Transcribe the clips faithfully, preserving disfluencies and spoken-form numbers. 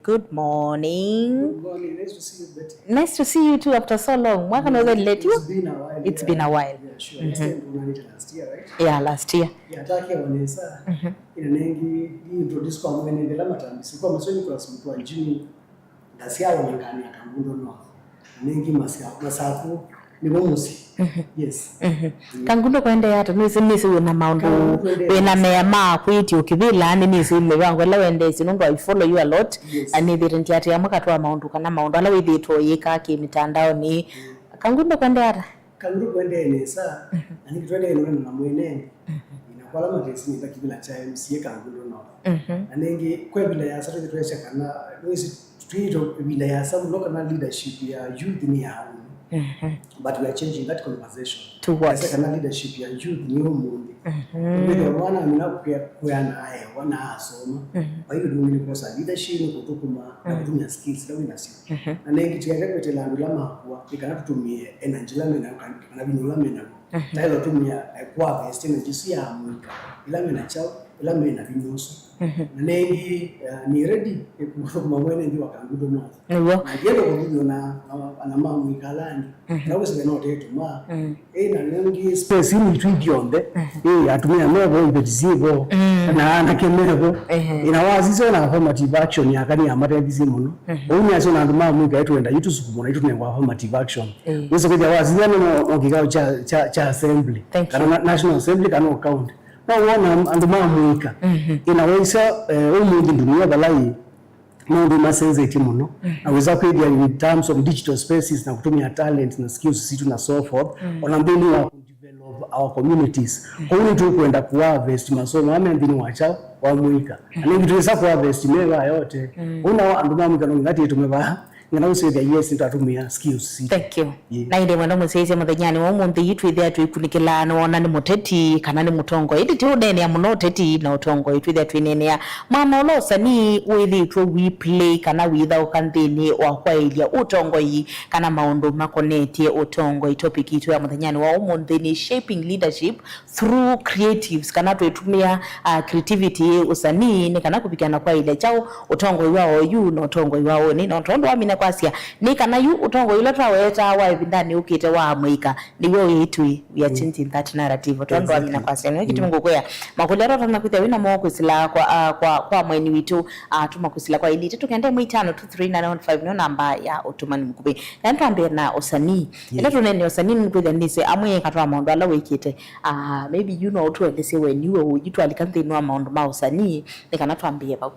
Good morning. Good morning. Nice to see you, Betty. Nice to see you too after so long. Mwaka no late you? It's been a while. It's been a while. Yeah, sure. Last time we were last year, right? Yeah, last year. Yeah, take one year. Ina nengi ni introduce kwa mwene ndela matambi. Sikuwa masoni kwa simu kwa Jimmy. Ndasyawa nyangani ya Kangundo North. Nengi masya masaku. Nĩvo mũsyĩ. Yes. Kangundo kwendeea ata? Nĩsĩ, nĩsĩ wĩna maũndũ, wĩna mea ma kwĩtya ũkĩvĩla, nĩ nĩsĩ mĩvango ĩla wendeesye nũndũ I follow you a lot. Yes. Na nĩthĩte ndiatĩa amwe katwa maũndũ kana maũndũ ala wĩthĩtwe ũyĩka kĩ mĩtandaonĩ. Kangundo kwendeea ata? Kangundo kwendeea nesa, na nĩkĩ twendeea nũndũ na mwene. Ina kwa ala matesĩ nĩ takivila cha M C A Kangundo no. Na nĩngĩ kwa ĩvinda ya sata twesya kana, nĩwĩsĩ Twĩĩtwe ĩvinda yasa mũno kana leadership ya youth nĩ ya ũnĩ. But we are changing that conversation. To what? Asa kana leadership ya youth nĩ ũmũnthĩ. Wĩthĩa mwana amina kũeana aewa na asoma. Kwa hiyo ndũngĩ nĩ kwosa leadership, nĩ kũthũkũma na kũtũmĩa skills ila wĩ nasyo. Na nengĩ tũyaĩle kwetela andũ ĩla makũa, nĩ kana tũtũmĩe energy ĩla menayo kana vinya ũla menayo. Taĩla ũtũmĩa, eh, kwa harvest energy ĩsu ya mũika ĩla mena kyaũ, ĩla mena vinya ũsu. Na nengĩ, eh, nĩ ready, eh, kũthũkũma mwene nthĩ wa Kangundo North. Nĩw'o. Na ndienda kũthuthw'a na, na, na ma mũika ala angĩ. Na wĩsĩle no tetũma. Ĩ, na nengĩ space ĩno itũ ithyonthe. Ĩ, atumĩa mevo, iveti syĩvo. Na anake mevo. Ĩ, na wasisya na affirmative action yaka nĩ amatethisye mũno. Ũu nĩ acio na andũ ma mũika ĩtwenda itũsukumwa na itũnengwa affirmative action. Wĩsĩ kwĩthĩa wasisya no, no kĩkao kya, kya, kya assembly. Thank you. Kana na, National Assembly kana o county. No wona andũ ma mũika. Ĩna waisya, eh, ũmũnthĩ ndunia vala ĩ, maũndũ masenzetye mũno. Na wĩsa kwĩthĩa in terms of digital spaces na kũtũmĩa talent na skills sitũ na so forth. Ona nthĩnĩ wa kũ develop our communities. Kwoou nĩtũkwenda kũ harvest masomo ame nthĩnĩ wa kyaũ wa mũika. Na nĩngĩ twĩsa kũ harvest meva yote. Ũu nao andũ ma mũika no nginya tĩtũme vaa. Ngena ũsĩthya, yes, nĩtatũmĩa skills sitũ. Thank you. Yeah. Na ĩndĩ mwenda mũsyaĩĩsya mũthenyanĩ wa ũmũnthĩ, yu twĩthĩa twĩkunĩkĩla nĩwona nĩ mũteti kana nĩ mũtongoi. Ĩndĩ ti ũneenea mũno ũteti na ũtongoi, twĩthĩa twĩneenea mwana ũla ũsanii wĩthĩĩtwe wĩ play kana wĩthaũka nthĩnĩ wa kwaĩlya ũtongoi kana maũndũ makonetye ũtongoi. Topic itũ ya mũthenyanĩ wa ũmũnthĩ nĩ shaping leadership through creatives, kana twĩtũmĩa, uh, creativity, ũsanii, nĩ kana kũvikana kwaĩlya kyaũ ũtongoi wa oyu na ũtongoi wa ũnĩ. Na tondũ wamina kwasya, nĩ kana yu ũtongoi ũla twawetaa wa ĩvindanĩ yũkĩte wa amũika, nĩw'o wĩĩtwĩ, we are changing that narrative. Tondũ wamina kwasya, nĩwe kĩtumi ngũkwĩa, makũlya twatana kwĩthĩa wĩna moo kwĩsĩla kwa, uh, kwa, kwa mweni witũ, uh, tuma kwĩsĩla kwa ilite, tũkenda ĩmwe itano two three nine one five nĩyo namba ya ũtũmani mũkuvĩ. Na twambĩe na ũsanii. Ĩla tũneenea ũsanii, nĩkwĩthĩa nĩsĩ amwe eka twa maũndũ ala wĩkĩte. Ah, maybe you know, ũtũelesye wenyu ũyũ twalika nthĩnĩ wa maũndũ ma ũsanii, nĩ kana twambĩe vau.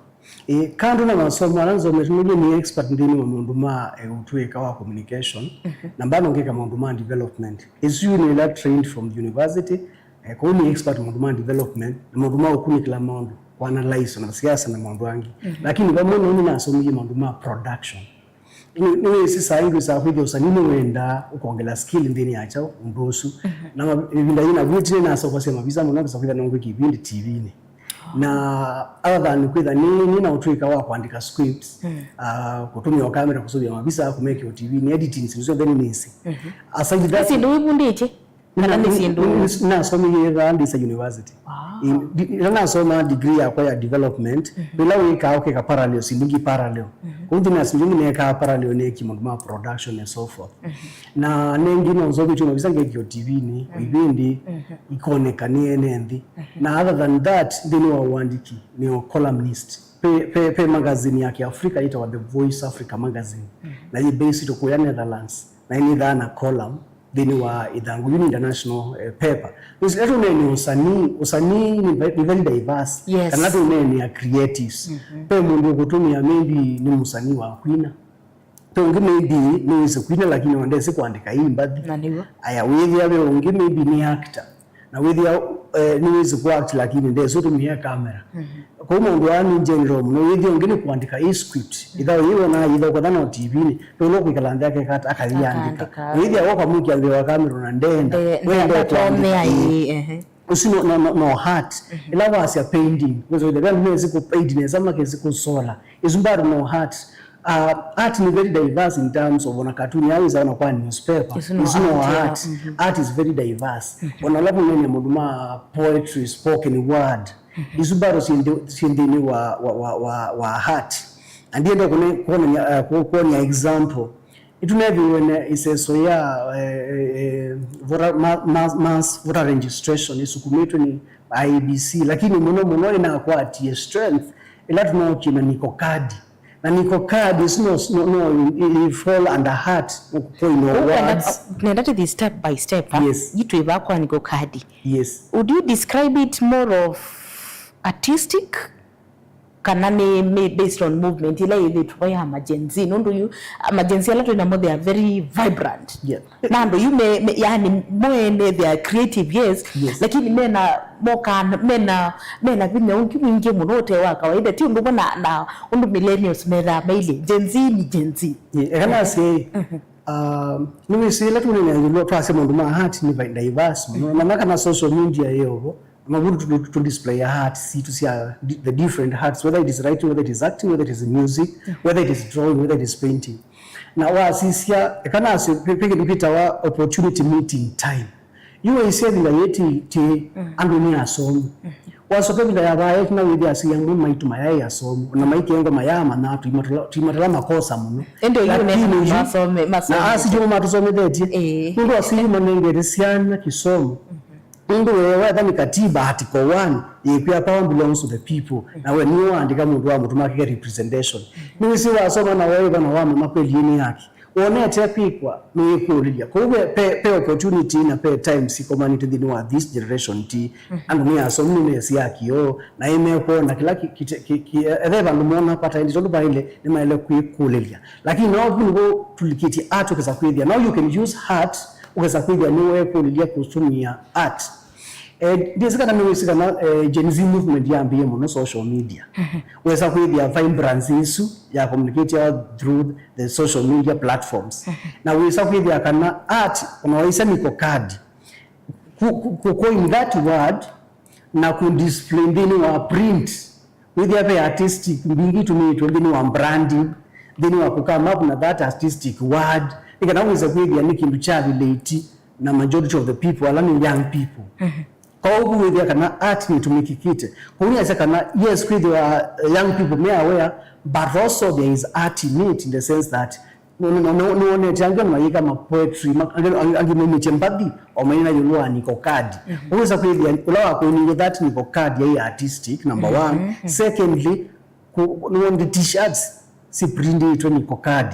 Ĩ, kando na masomo ala nzomete, nĩw'o nĩ expert nthĩnĩ wa maũndũ ma, eh, ũtũĩka wa communication, na mbano ngĩka maũndũ ma development. Ĩsu nĩ ĩla trained from the university, eh, kwoou nĩ expert maũndũ ma development, na maũndũ ma ũkunĩkĩla maũndũ, kũ analyze na siasa na maũndũ angĩ. Lakini vamwe nau nĩnasomie maũndũ ma production. Nĩ, nĩwĩsĩ saa ingĩ saa kwĩthĩa ũsanii nĩwendaa ũkongela skill nthĩnĩ ya kyaũ ũndũ ũsu. Na ma-, ĩvinda yĩna vwĩtĩ nĩnasokosya mavisa mũno ngĩsa kwĩthĩa nongwĩka ivindi T V-inĩ. Na other than kwĩtha nĩ, nĩ na ũtũĩka wa kũandĩka scripts, ah, kũtũmĩa kamera kũsũvĩa mavisa, kũmekĩa T V-inĩ, editing, syĩndũ syonthe nĩnĩsĩ. Aside that, syĩndũ wĩvundĩtye? Kana nĩ syĩndũ? Nĩ, nĩ, nasomie vaa Ndisa University. Wow. Ĩ, ndi-, ĩla nasoma degree yakwa ya development, ĩla wĩkaa ũkeka parallel, syĩndũ ingĩ parallel. Kũu nthĩ na syĩndũ ingĩ nekaa parallel, neekie maũndũ ma production and so forth. Na nengĩ no nzovĩtwe mavisa ngekio T V-inĩ, ivindi, ikoneka nĩ ene nthĩ. Na other than that, nthĩnĩ wa ũandĩki, nĩ o columnist. Pe, pe, pe magazine ya Kiafrika yĩtawa The Voice Africa Magazine. Na yĩ based kũya Netherlands. Na nĩthaa na column nthĩnĩ wa ĩthangũ, yu nĩ international, eh, paper. Nĩsĩ, ĩla tũneenea ũsanii, ũsanii nĩ ve-, nĩ very diverse. Yes. Kana tũneenea creatives. Pe mũndũ ũkũtũmĩa maybe nĩ mũsanii wa kwina. Pe ũngĩ maybe nĩwĩsĩ kwina lakini ona ndesĩ kũandĩka ii mbathi. Na nĩw'o. Aya, wĩthĩa ve ũngĩ maybe nĩ actor. Na wĩthĩa, eh, nĩwĩsĩ kũ act lakini ndesĩ ũtũmĩa kamera. Kwoou maũndũ aa nĩ general mũno. Wĩthĩa ũngĩ nĩ kũandĩka ĩ script. Ĩthaũ yĩwonaa yĩthaũkwa thana o T V-inĩ. Pe ũla ũkwĩkala nthĩ akeka ata, akayĩandĩka. Akaandĩka. Wĩthĩa woka mũkya nthĩ wa kamera na ndenda. Nde-, wenda nde-, kũandĩka. Ĩ, ehe. Ũsu no, no, no, no art. Ĩla wasya painting, wĩsĩ wĩthĩa ve andũ mesĩ kũ paint nesa, makesĩ kũsola. Ĩsu bado no art. Uh, art nĩ very diverse in terms of ona cartoon ya wĩsa ona kwa newspaper. Ĩsu no art. Art is very diverse. Ona ũla kũneenea maũndũ ma poetry, spoken word. Ĩsu bado syĩ nthĩ-, syĩ nthĩnĩ wa, wa, wa, wa, wa art. Na ndienda kũne-, kuonania, eh, ku-, kuonia example. Nĩtũneethĩiwe na ĩseso ya, eh, eh, eh, voter, ma-, ma-, mass voter registration ĩsukumĩtwe nĩ I E B C, lakini mũno mũno ĩnakwatie strength ĩla tũnookie na Niko Card. Na Niko Card ĩsu no, no, no, i-, i-, fall under heart, no kũkoinwa wards. Nenda tũthi step by step, ha? Yes. Yu twĩ vaa kwa Niko Card. Yes. Would you describe it more of artistic kana nĩ, nĩ based on movement ĩla yĩthĩtwe vo ya ma Gen Z? Nũndũ yu, ma Gen Z ala twĩ namo, they are very vibrant. Yeah. Na andũ yu me, me, yani, mo ene, they are creative, yes, yes, lakini mena, moka, mena, mena vinya ũngĩ mwingĩ mũno ũte wa kawaida. Ti ũndũ ũmwe na, na ũndũ millennials methaa mailye. Gen Z nĩ Gen Z. Yeah, eka nasye, um, nĩwĩsĩ ĩla tũneenea ĩũlũ twasya maũndũ ma art nĩ vi-, diverse mũno. Na kana social media yĩ ovo, mavutu tu, tu display ya arts sitũ sya di-, the different arts, whether it is writing, whether it is acting, whether it is music, whether it is drawing, whether it is painting. Na wasisya, eka nasye, ve, ve kĩndũ kĩtawa opportunity meeting time. Yu waisya ĩvinda yĩĩ ti, ti andũ nĩ asomi. Wasoka ĩvinda ya vaa ĩtina wĩthĩa asyai amwe maitũ mayaĩ asomi, ona maikengwa mayaamanya tũimatala, tũimatala makosa mũno. Ĩndĩ yu lakini yu masome, na masome. Asi juma matũsomethetye. Ĩĩ. Nũndũ asyai manengete syana kĩsomo. Nũndũ we wetha nĩ katiba article one yĩkwĩa power belongs to the people. Na we nĩwe waandĩka mũndũ wa mũtuma kĩke representation. Nĩwĩsĩ wasoma na weĩva na wamanya kweli nĩ yake. Wonete kwĩkwa nĩwĩkũlĩlya. Kwoou ve, pe, pe opportunity na pe time sikomanĩte nthĩnĩ wa this generation ti andũ nĩ asomi nĩmesĩ ya kĩoo na ĩmekwona kĩla ki-, kite-, ki-, ki-, ethe vandũ mona kwata ĩndĩ tondũ vaĩle nĩmaĩle kwĩkũlĩlya. Lakini no vu nĩvo tũlikĩtye art ũkesa kwĩthĩa. Now you can use art ũkesa kwĩthĩa nĩweekũlĩlya kũtũmĩa art. Eh, ndĩsĩ kana nĩwĩsĩ kana, eh, Gen Z movement yambĩĩe mũno social media. Wesa kwĩthĩa vibrancy ĩsu ya communicate through the social media platforms. Na wĩsa kwĩthĩa kana art, ona waisya Niko Card, ku, ku, ku coin that word na ku display nthĩnĩ wa print, wĩthĩa ve artistic mbingĩ itũmĩĩtwe nthĩnĩ wa branding, nthĩnĩ wa kũ come up na that artistic word, nĩ kana wĩse kwĩthĩa nĩ kĩndũ kya relate na majority of the people ala nĩ young people. Kwoou wĩthĩa kana art nĩtũmĩkĩkĩte. Kwoou nĩasya kana, yes, kwĩthĩwa, eh, young people me aware, but also there is art in it in the sense that nĩ-, nĩ-, nĩ-, nĩwonete angĩ mayĩka ma poetry, ma-, angĩ, angĩ, angĩ maumĩtye mbathi o maina ĩũlũ wa Niko Card. Ũwĩsa kwĩthĩa ũla wakoinĩte that Niko Card yaĩ artistic, number one. Secondly, ku-, nĩwonete t-shirts siprintĩtwe Niko Card.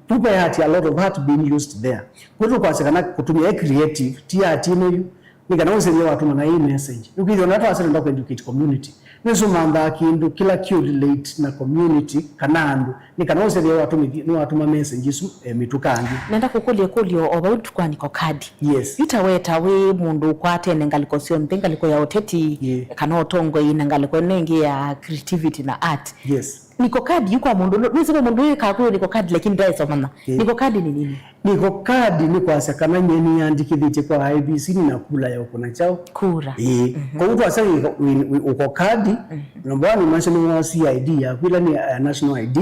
Vu ve art, a lot of art being used there. Kwoou tũkwasya kana kũtũmĩa creative, ti art ĩno yu, nĩ kana ũsĩthĩe watũmana ĩ message. Nĩkwĩthĩwa na twasya nenda kũ educate community. Nĩsũmanthaa kĩndũ kĩla kĩ relate na community kana andũ, nĩ kana ũsĩthĩe watũmĩthi-, nĩwatũma message ĩsu, eh, mĩtũkangĩ. Nenda kũkũlya ĩkũlyo o vau kwa Niko Card. Yes. Yu ta weta wĩ mũndũ ũkwatene ngalĩko syonthe, ngalĩko ya ũteti, yeah, kana ũtongoi na ngalĩko ĩno ĩngĩ ya creativity na art. Yes. Niko Card yu kwa mũndũ, nĩsĩ ve mũndũ wĩkaa kwĩw'a Niko Card lakini ndaĩsomana. Ĩĩ. Niko Card nĩ nini? Niko Card nĩ kwasya kana nyie nĩyandĩkĩthĩtye kwa I E B C nĩ na kula ya ũkũna kyaũ? Kura. Ĩĩ. Kwoou twasya wĩ, wĩ, wĩ, ũko card, number one, national C I D yaku ĩla nĩ, eh, national I D,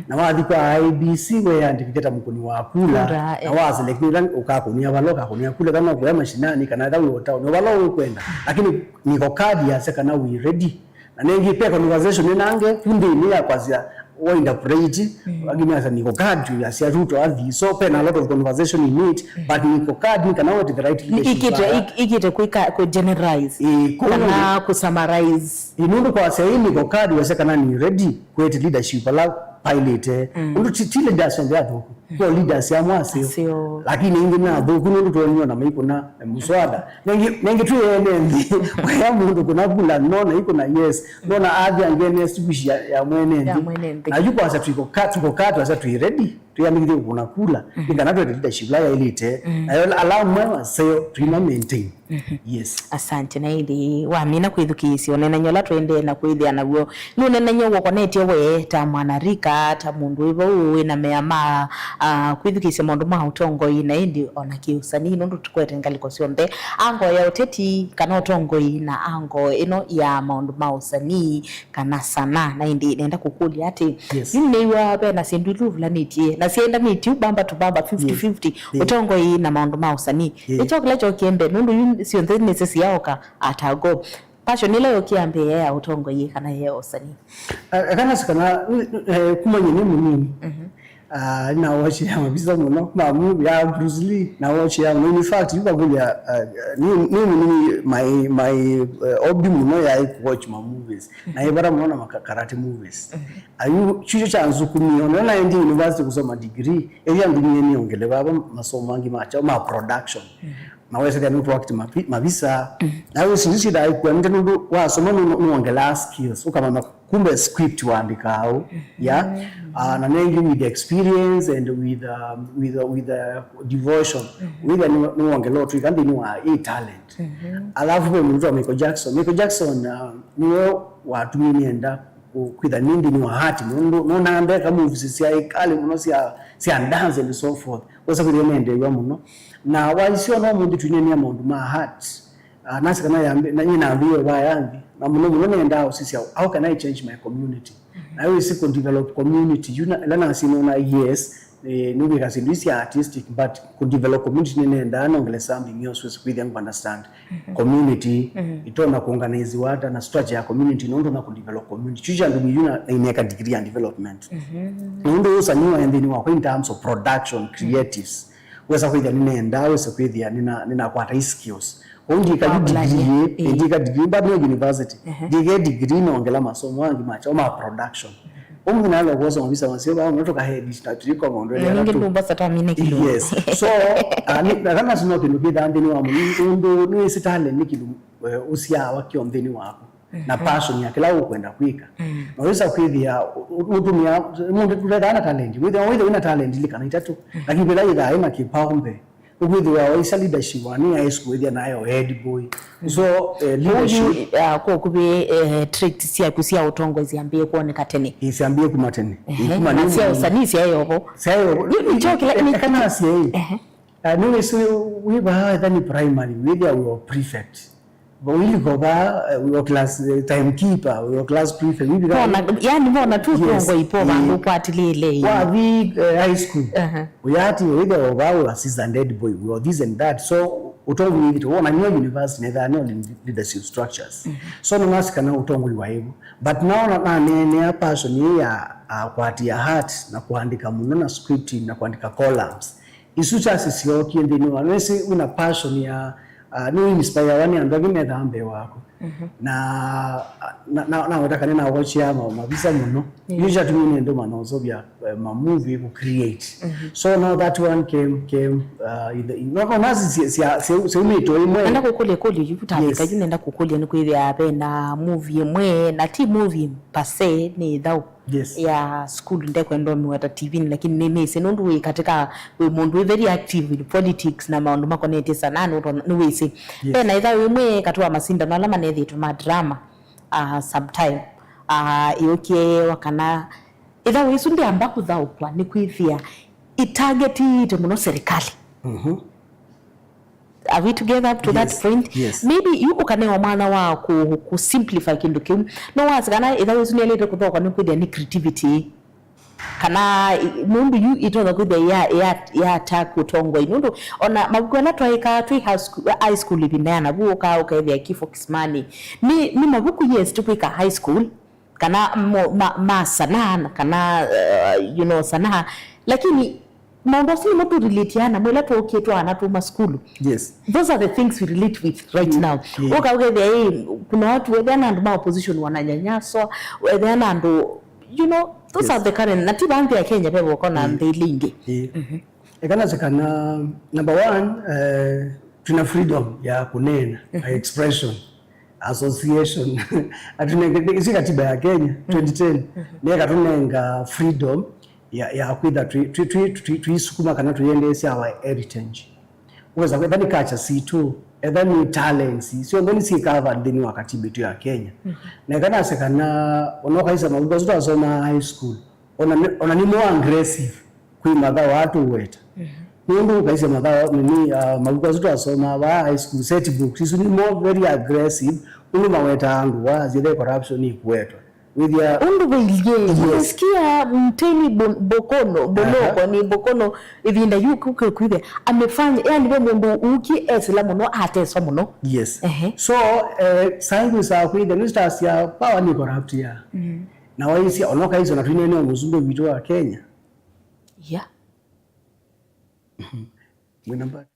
na wathi kwa I E B C weyandĩkĩthya ta mũkũni wa kula, kura, na eh, wa select ĩla ũkakũnia vala ũkakũnia kula, kana ũkũya mashinani, kana ĩla wĩ ũtaoni, vala ũkwenda. Lakini Niko Card yasya kana wĩ ready. Na nĩngĩ pe conversation ĩnange ku nthĩnĩ ya kwasya wa interpret, angĩ measya Niko Card yasya Ruto athi. So pe na a lot of conversation in it, but Niko Card nĩ kana wete the right leadership. Ikite, ik-, ikite kwĩka, kũ generalize. Ĩĩ, kũu kana kũ summarize. Ĩĩ, nũndũ kwasya ĩ Niko Card wasya kana nĩ ready kwete leadership ala pailĩte. Nũndũ ti, ti leaders onthe athũku. Kwa leaders amwe aseo. Aseo. Lakini ingĩ na athũku nũndũ twonio na maikũna, eh, mũswada. Nengi, nengi twĩ ene nthĩ. Waya mũndũ kũna kula, no na ikũna yes. No na athi angene speech ya, ya mwene nthĩ. Ya mwene nthĩ. Na yu kwasya tuko ka, tuko ka, twasya twi ready. Tuyamikithie kũna kula. Nĩ kana twete leadership la yailite. Na yo ala amwe aseo, tuima maintain. Yes. Asante. Na ĩndĩ wamina kwĩthukĩĩsya ũneenany'a ũla tũendee na kwĩthĩa naw'o. Nũneenany'a ũkonetye we ta mwanarika, ta mũndũ wĩ vau wĩ na mea ma, ah, kwĩthukĩĩsya maũndũ ma ũtongoi, na ĩndĩ o na kĩ-ũsanii, nũndũ tũkwete ngalĩko syonthe, ango ya ũteti kana ũtongoi, na ango ĩno ya maũndũ ma ũsanii kana sanaa. Na ĩndĩ nenda kũkũlya atĩ, yes, yu nĩw'a ve na syĩndũ ila ũvulanĩtye, na syendanĩtye mbamba tu mbamba, fifty fifty, yes, ũtongoi na maũndũ ma ũsanii. Yes. Nĩkyo kĩla kyokie mbee, nũndũ yu syonthe nĩsyo syaoka at a go. Passion ĩla yũkie yambĩĩa ya ũtongoi kana ya ũsanii? Eh, kana sikana, eh, kuma nyie nĩ mũnini. Mhm. Ah, nĩnawatchĩaa mavisa mũno ma movie ya Bruce Lee, nawatchĩaa mũno. In fact, yu vakũlya, ah, nĩ, nĩ mũnini, my, my, eh, hobby mũno yaĩ kũwatch ma movies. Na ĩ vata mũno na ma ka-, karate movies. Mhm. Ayu, kyu kyanzukumie, ona naendie university kusoma degree, ĩla ndumie nĩongele vava masomo angĩ ma kyaũ ma production. Mhm. Na wesethĩa nũtwakĩte mavi-, mavisa. Mhm. Na wĩsĩ isu syĩthaa ikuanĩte nũndũ wasoma nũ-, nũ-, nũongelaa skills, ũkamanya kumbe script waandĩkaa ũũ. Mhm. Yeah. Ah, na nengi with experience and with, um, with, with, uh, devotion. Mhm. Wĩthĩa nĩ, nĩwongela ũtwĩka nthĩnĩ wa ĩ talent. Mhm. Alafu ve mũndũ wa Michael Jackson. Michael Jackson, uh, nĩwe watumie nĩenda ku-, kwĩtha nĩ nthĩnĩ wa art, nũndũ nũnandeka movies sya ĩkalĩ mũno sya, sya dance and so forth. Wesa kwĩthĩa nĩendeew'a mũno. Na waisyo no mũndũ twinenia maũndũ ma art. Ah, nasi kana yambi-, na nyie nambĩĩe vaya nthĩ. Na mũno mũno nĩendaa ũsisya, how can I change my community? Mhm. Na wĩsĩ kũ develop community. Yu na, ĩla nasi nona, yes, eh, nĩwĩka syĩndũ isi artistic, but kũ develop community nĩnendaa nongele something else wĩsĩ kwĩthĩa ngũ understand. Mhm. Community, mhm, itonya kũorganiziwa ata na structure ya community, nũndũ na kũdevelop community. Kyu kyandumiie yu na, na ineka degree ya development. Mhm. Nũndũ ũsanii wa nthĩnĩ wakwa in terms of production, creatives, wesa kwĩthĩa nĩnenda, wesa kwĩthĩa nĩna, nĩnakwata i skills. Kwoou ndika yu degree, ĩĩ, ndika degree, but no university. Mhm. Ndika degree nongela masomo angĩ ma kyaũ ma production. Ũmũnthĩ nalo kwosa mavisa maseo vaa mũno tũkaedit na tũikoma ũndũ. Na ningĩ ndũmbosa twamine kĩlungu. Yes. So, ah, nĩ, na kana sino kĩndũ kĩthaa nthĩnĩ wa mũndũ, ũndũ nĩwĩsĩ talent nĩ kĩndũ, eh, ũsyawa kĩo nthĩnĩ waku. Na, mhm, passion ya kĩla ũkwenda kwĩka. Mm. Na wĩsa kwĩthĩa, ũ-, ũ-, ũtũmĩa, mũndũ ndethaa na talent. Wĩthĩa, wĩthĩa wĩna talent ilĩ kana itatũ. Mm. Lakini vĩla yĩthaa ĩna kĩpaombe, ũkwĩthĩwa waisya leadership wa nĩ high school, wĩthĩa nayo head boy. So, eh, leadership. Ũyu, ah, kwa ũkuvĩ, eh, traits syaku sya ũtongoi syambĩĩe kwoneka tene? Ĩ, syambĩĩe kuma tene. Ehe, kuma na nĩ sya mũnini. Ũsanii syaĩ ovo? Syaĩ ovo. Nĩ, nĩ kyo kĩla, nĩ, eh, kana syai. Ehe. Ah, nĩwĩsĩ wĩ vaa, etha nĩ primary, wĩthĩa wĩ o prefect. Vauiliko vaa, eh, wĩ o class, eh, timekeeper, wĩ o class prefect, wĩvika. Vona, yani vona tu, yes, ũtongoi po vandũ, ĩĩ, ũkwatĩlĩĩle, ĩĩ. Wathi, eh, high school. Aha. Ũyati, wĩthĩa o vaa wĩ assistant head boy, wĩ o this and that. So, ũtongoi wĩthĩtwe wonany'a university, nethaa nĩ leadership structures. Mhm. So, nĩnasĩ kana ũtongoi waĩ vo. But naona naneenea passion ĩĩ ya, ah, kwatia art na kũandĩka mũno na scripting na kũandĩka columns. Isu kyasya syookie nthĩnĩ wa, nĩwĩsĩ wĩna passion ya, ah, nĩ inspire wa nĩ andũ angĩ methaa mbee waku. Mhm. Na, na, na, naweta kana nawatchĩaa ma-, mavisa mũno. Yeah. Yu kyatumie nĩ ndũma na ũseũvya, eh, ma movie kũ create. Mhm. So now that one came, came, uh, in the, in, no, no, nasi sya, sya, sya, syaumĩtwe ĩmwe. Nenda kũkũlya ĩkũlyo yu, tavika, yes, yu nenda kũkũlya nĩ kwĩthĩa vena movie ĩmwe, na ti movie per se, nĩ ĩthaũ. Yes. Ya school, ndekwenda ũmĩweta T V-nĩ, lakini nĩ, nĩsĩ nũndũ wĩ katika, wĩ mũndũ wĩ very active in politics na maũndũ makonetye sanaa, nũtonya, nĩwĩsĩ. Yes. Vena ĩthaũ ĩmwe katĩ wa masindano ala manethĩtwe ma drama, ah, sometime, ah, ĩũkie wa kana ĩthaũ ĩsu ndĩamba kũthaũkwa nĩ kwĩthĩa ĩtargetĩte mũno serikali. Mhm. Are we together up to that point? Yes, yes. Maybe yu ũkanewa mwana wa ku, ku simplify kĩndũ kĩu. No wasi kana ĩthaũ ĩsu nĩelĩte kũthokwa nĩ kwĩthĩa nĩ creativity. Kana i, nũndũ yu ĩtonya kwĩthĩa ya, ya, ya attack ũtongoi. Nũndũ ona mavuku ala twaĩkaa twĩ high school, high school ĩvinda ya navu ũkaa ũkethĩa Kifo Kisimani. Nĩ, nĩ mavuku, yes, tũkwĩka high school. Kana mo, ma, ma sanaa, kana, uh, you know, sanaa. Lakini maũndũ asu nĩmo tũrelatiaa namo ĩla twokie twaana tũma sukulu. Yes. Those are the things we relate with right now. Yeah. Ũka ũkethĩa, ĩ, kuna watu, wethĩa na andũ ma opposition wananyanyaswa, wethĩa na andũ, you know, those, yes, are the current. Na ti vaa nthĩ ya Kenya, ve voko na, yeah, nthĩ ila ingĩ. Yeah. Mhm. Eka nase kana, number one, eh, twĩna freedom ya kũneena, mhm, expression, association. Atunenge, isi katiba ya Kenya, mhm, twenty ten, mhm, nĩkatũnenga freedom ya, ya kwĩtha twi, twi, twi, twi, twisukuma kana tũiendeesya our heritage. Ũkesa kwĩtha nĩ culture sitũ, etha nĩ talents, syonthe nĩ syĩ covered nthĩnĩ wa katiba itũ ya Kenya. Mhm. Na eka nase kana, ona ũkaisa mavuku asu twasoma high school, ona nĩ, ona nĩ more aggressive kwĩ mathaũ aa tũweta. Mhm. Nũndũ ũkaisya mathaũ, nini, ah, mavuku asu twasomaa vaa high school, set books, isu nĩ more very aggressive, nũndũ mawetaa andũ wa, syĩthe corruption ikuetwa. Wĩthĩa ũndũ vailyĩ. Yes. Nasikia mteni bo-, bokono, bonoko, aha, ni bokono, ĩvinda yu ku-, ku-, kwĩthĩa amefanya, yani ve mũndũ ũkie esĩla mũno, ateswa mũno. Yes. Ehe. So, eh, saa ingĩ saa kwĩthĩa nĩsitasya power ni corrupt ya. Mm. Na waisya, onoka iso na twinene mũsumbĩ witũ wa Kenya. Yeah. Mhm. Mwina mbali.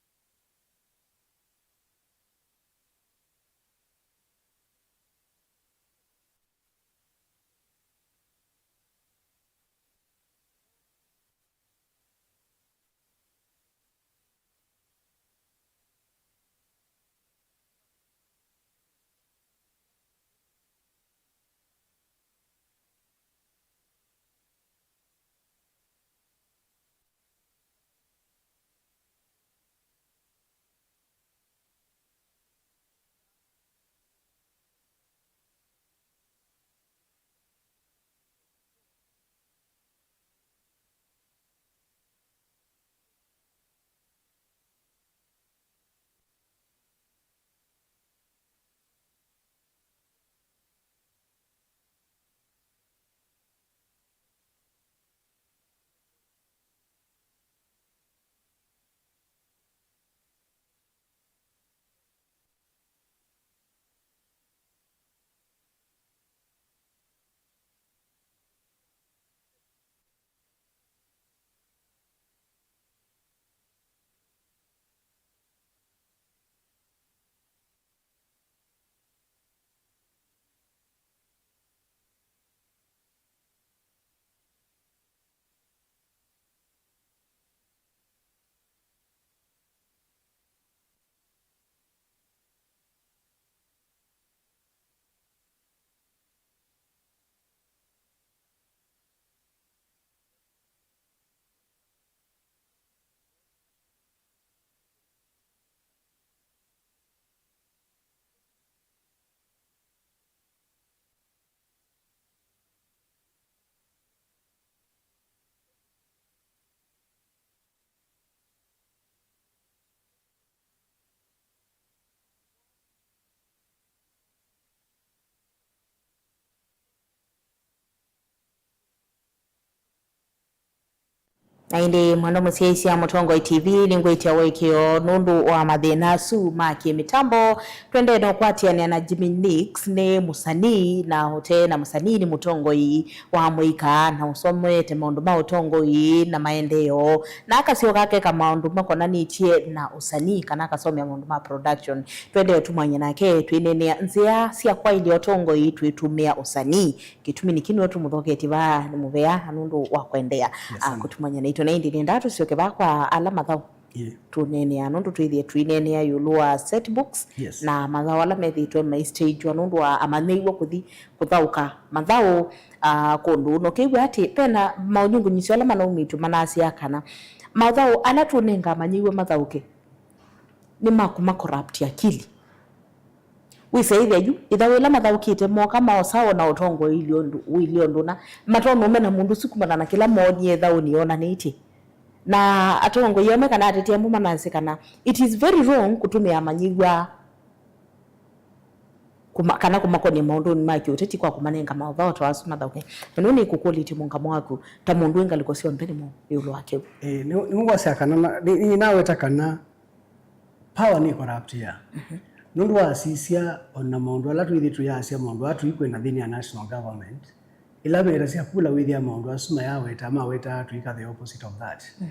Na ĩndĩ mwendwa mũsyaĩĩsya Mũtongoi T V, nĩngwĩtya ũĩkĩĩo nũndũ wa mathĩna asu ma kĩmĩtambo. Twendee na ũkwatĩanĩa na Jimmy Nix, nĩ mũsanii, na ũte na mũsanii nĩ mũtongoi wa mũika, na ũsomete maũndũ ma ũtongoi na maendeeo, na akasyoka akeka maũndũ makonanĩtye na ũsanii, kana akasomea maũndũ ma production. Twendee ũtumany'a nake twĩneenea nzĩa sya kwaĩlya ũtongoi twĩtũmĩa ũsanii. Kĩtumi nĩkĩ nĩwe tũmũthoketye vaa nĩ mũvea na nũndũ wa kũendeea, yes, ah, kũtumany'a naitũ. Na ĩndĩ nĩendaa tũsyoke vaa kwa ala mathaũ. Yeah. Tũneenea, nũndũ twĩthĩe tũineenea ĩũlũ wa set books, yes, na mathaũ ala methĩĩtwe maistagewa nũndũ wa amanyĩw'a kũthi kũthaũka mathaũ, ah, kũndũ. Na ũkĩw'a atĩ vena maũnyungunyisyo ala manaumĩtw'e manasya kana mathaũ ala tũnenga amanyĩw'a mathaũke nĩ ma kũma corrupt akili. Wĩsa ĩthya yu, ĩthaũ ĩla mathaũkĩte mooka maosawa na ũtongoi ũilyĩ ũndũ, ũilyĩ ũndũ ũna, matonũme na mũndũ ũsu kumana na kĩla moonie ĩthaũnĩ yonanĩtye. Na atongoi amwe kana ateti amwe manasĩ kana it is very wrong kũtũmĩa amanyĩw'a kũma-, kana kũmakonĩa maũndũnĩ ma kĩũteti kwa kũmanenga maũvoo ta asu mathaũke. Na nĩwe nĩkũkũlĩtye mũũngamo waku ta mũndũ wĩ ngalĩko syonthe nĩ mwaũ ĩũlũ wa kĩu? Ĩĩ, nĩ, nĩwasya kana na, nĩ, nĩnaweta kana power nĩ corrupt ya. Mhm. Nũndũ wasisya ona maũndũ ala twĩthĩ tũyasya maũndũ ala tũikwenda nthĩnĩ ya national government, ĩla metasya kula wĩthĩa maũndũ asu mayaweta, mawetaa tũika the opposite of that. Mhm.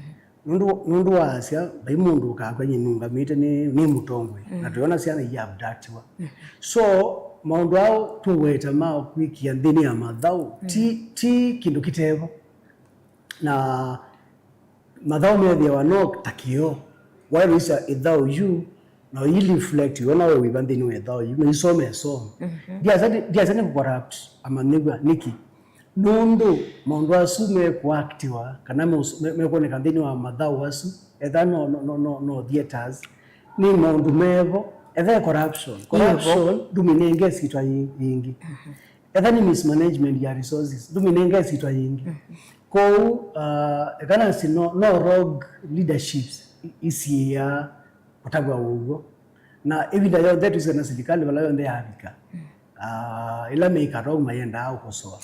Nũndũ, nũndũ waasya, vai mũndũ ũkakw'a nyie nũngamĩte nĩ, nĩ mũtongoi, mm, na tũyona syana iya abductiwa. Mm. So, maũndũ aa tũweta ma kwĩkĩa nthĩnĩ ya mathaũ, mm, ti, ti kĩndũ kĩtevo. Na mathaũ methĩawa no ta kĩoo. Waĩlũisya ĩthaũ yu, na ũi reflect wona we wĩva nthĩnĩ wa ĩthaũ yu, na isome ĩsomo. Mhm. Ndiasya nĩ, ndiasya nĩ kũcorrupt amanyĩw'a. Nĩkĩ? Nũndũ maũndũ asu mekũaktiwa, kana meũs-, me-, mekwoneka nthĩnĩ wa mathaũ asu, etha no, no, no, no, no theaters, nĩ maũndũ mevo, etha e corruption. Corruption ndũmĩnenge ĩsyĩtwa yĩ-, yĩngĩ. Mhm. Etha nĩ mismanagement ya resources, ndũmĩnenge ĩsyĩtwa yĩngĩ. Mhm. Kwoou, ah, eka nasĩ no, no rogue leaderships i-, isiĩaa kũtavw'a ũw'o. Na ĩvinda yonthe twĩsĩ na silikalĩ vala yonthe yavika. Mm. ah, ĩla mĩkatau mayendaa ũkosoa.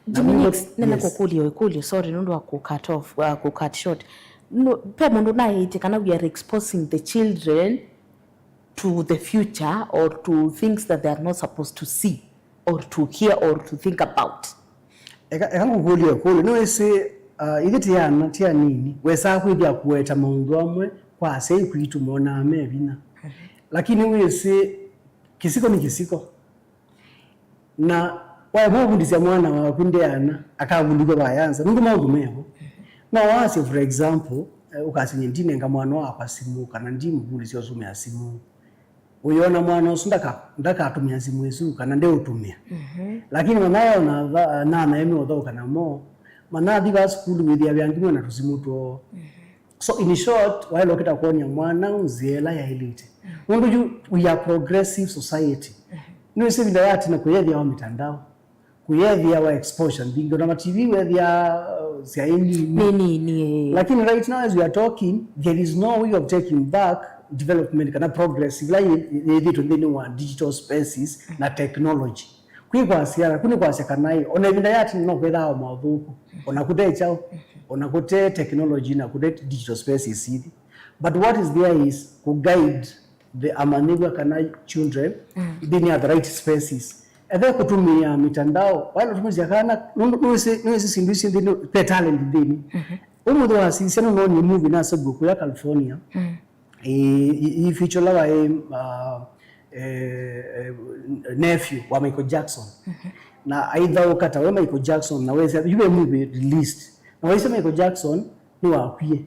Na Jimmy mũndũ- Nix, nene yes. Kũkũlya ĩkũlyo, sorry, nũndũ wa kũcut off, uh, kũcut short. No, pe mũndũ naĩtye kana we are exposing the children to the future or to things that they are not supposed to see or to hear or to think about. Eka, eka ngũkũlye ĩkũlyo, nĩwĩsĩ, uh, ithyĩ tĩ ana, tĩ anini, wesaa kwĩthĩa kũweta maũndũ amwe kwa asyai kwitũ monaa me vinya. Lakini wĩsĩ, kĩsiko nĩ kĩsiko. Na waema ũvundĩsya mwana waku nde ana, akavundĩkwa vayanza, nũndũ maũndũ mevo. No wasye, for example, eh, ũkasya nyie ndinenga mwana wakwa simũ, kana ndimũvundĩsya ũsũmĩa simũ. Ũyona mwana ũsu ndaka- ndakatũmĩa simũ ĩsu, kana ndeũtũmĩa. Lakini manaona nana eme ũthaũka namo, manathi va sukulu wĩthĩa ve angĩ mena tũsimũ twoo. So in short, waĩle ũkĩta kwony'a mwana nzĩa ĩla yaĩlĩte. Nũndũ yu, we are progressive society. Nĩwĩsĩ ĩvinda ya tene kũyethĩawa mitandao, kũyethĩawa exposure mbingĩ, ona ma T V wethĩa, uh, syaĩ nini. Nĩ nini, eh. Lakini right now as we are talking, there is no way of taking back development kana progress ĩla yĩ- yĩthĩtwe nthĩnĩ wa digital spaces na technology. Kwĩ kwasya, kũ nĩ kwasya kana ĩ, ona ĩvinda ya tene no kwethaa o maũthũku, ona kũte kyaũ, ona kũte technology na kũte digital spaces ithi. But what is there is kũ guide the amanyĩw'a kana children nthĩnĩ ya the right spaces. Ethe kũtũmĩa mitandao, wala ũtũmĩsya kana, nũndũ nĩwĩsĩ nĩwĩsĩ syĩndũ ici nthĩnĩ, ve talent nthĩnĩ. Ũmũnthĩ wasisya nũnonie movie nasegwe kũya California. Ĩ- ĩ- ĩ feature la waĩ, uh, eh, eh, nephew wa Michael Jackson. Na aithaũka ta we Michael Jackson, na wesya yu ve movie released, na waisya Michael Jackson nĩwakwie.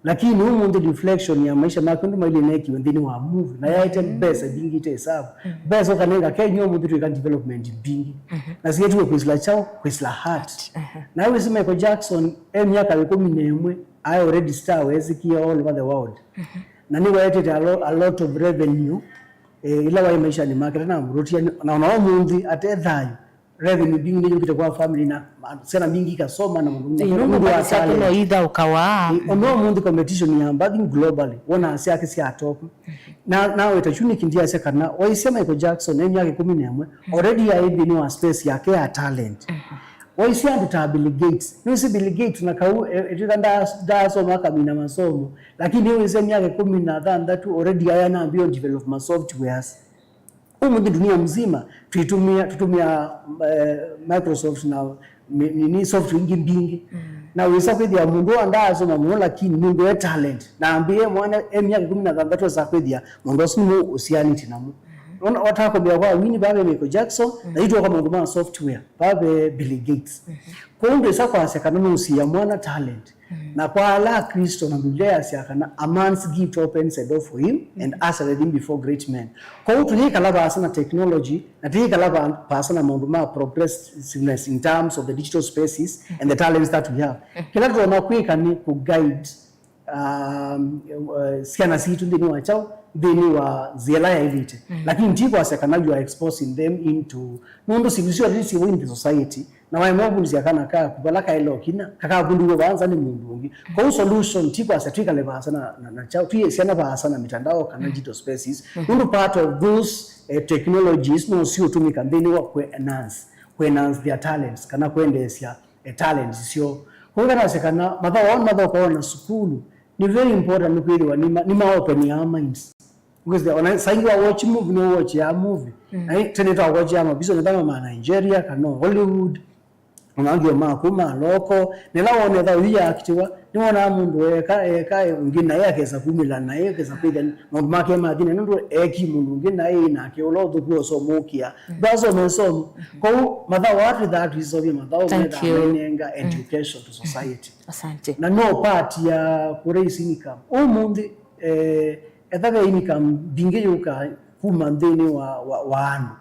Lakini ũmũnthĩ reflection ya maisha make ũndũ mailyĩ neekiwe nthĩnĩ wa movie, na yaete mbesa mbingĩ ite ĩsavu. Mbesa ũkanenga Kenya ũmũnthĩ twĩka development mbingĩ. Na sietiwe kwĩsĩla kyaũ? Kwĩsĩla heart. Na wĩsĩ Michael Jackson e myaka ĩkũmi na ĩmwe, aĩ already star weesĩkĩe all over the world. Na nĩwaetete a lo- a lot of revenue, eh, ĩla waĩ maishanĩ make, tena mũrũtia, na ona ũmũnthĩ ate thayũ, revenue mbingĩ nĩyũkĩte kwa family, na ma- syana mbingĩ ikasoma na maũndũ mangĩ. Ĩĩ, nũndũ nũndũ wa mbathi syake no talent. Ithaũkawa. Ĩĩ, ona ũmũnthĩ competition ya mbathi globally, wona syake sya top. Na naweta Chunik ndiasya kana waisya Michael Jackson e myaka ĩkũmi na ĩmwe, already aĩ nthĩnĩ wa space yake ya talent. Waisya andũ ta Bill Gates. Nĩwĩsĩ Bill Gates na kau, e- etwĩka nda- ndaasoma akamina masomo, lakini wĩsya myaka ĩkũmi na thanthatũ already aya nambio develop ma softwares. Ũmũnthĩ dunia mzima tũitũmĩa, tũtũmĩa, eh, Microsoft na mi- nini software ingĩ mbingĩ. Na wĩsa kwĩthĩa mũndũ ũũ ndaasoma mũno, lakini nũndũ e talent. Na ambĩe mwana e myaka ĩkũmi na thanthatũ esa kwĩthĩa mũndũ ũsu nĩ ũsianĩte namo. Ona watakomea kwa wini vave Michael Jackson, na itwa kwa maũndũ ma software, vave Bill Gates. Kwoou ndwĩsa kwasya kana nũsiĩa mwana talent. Na kwa ala Akristo, na Biblia yasya kana a man's gift opens a door for him and ushereth him before great men. Kwoou tũyĩkala vaasa na technology, na tũyĩkala va- vaasa na maũndũ ma progressiveness in terms of the digital spaces and the talents that we have. Kĩla tũtonya kwĩka nĩ kũ guide, um, uh, syana sitũ nthĩnĩ wa kyaũ, nthĩnĩ wa nzĩa ĩla yaĩlĩte. Lakini ti kwasya kana you are exposing them into, nũndũ syĩndũ syonthe syĩvo in the society, na waema ũvundĩsya kana kaku vala kaĩle ũkinya, kakavundĩw'e vaa nza nĩ mũndũ ũngĩ. Kwoou solution ti kwasya twĩkale vaasa na, na, na kyaũ, twĩ syana vaasa na mitandao kana digital spaces, nũndũ part of those, eh, technologies no siũtũmĩka nthĩnĩ wa kũ enhance, kũ enhance their talents, kana kwendeesya, eh, talents syoo. Kwoou nganasya kana mathaũ aa mathaũkawa na sukulu, nĩ very important nĩ kwĩthĩwa nĩma- nĩmaopenĩaa minds. Ũkĩsĩa, ona saingi wa watch movie, no watch ya movie. Na ĩ- tene twa watch ya mabizo nĩ thama ma Nigeria, kana Hollywood, ona angĩ ma kuma loko. Nĩla wone thaũ yu yaakitiwa, nĩwonaa mũndũ eka, eka, ũngĩ naĩ akesa kumĩla naĩ, akesa kwĩthĩa maũndũ make mathi na nũndũ eki mũndũ ũngĩ naĩ nake ũla ũthũku osomũkĩa. Ndwasome somo. Kwoou mathaũ aa twĩthaa tũisovya mathaũ Thank methaa you. Mainenga education to society. Asante. Na no part ya kũ raise income. Ũmũnthĩ, eh, etha ve income mbingĩ yũka kuma nthĩnĩ wa, wa, wa andũ.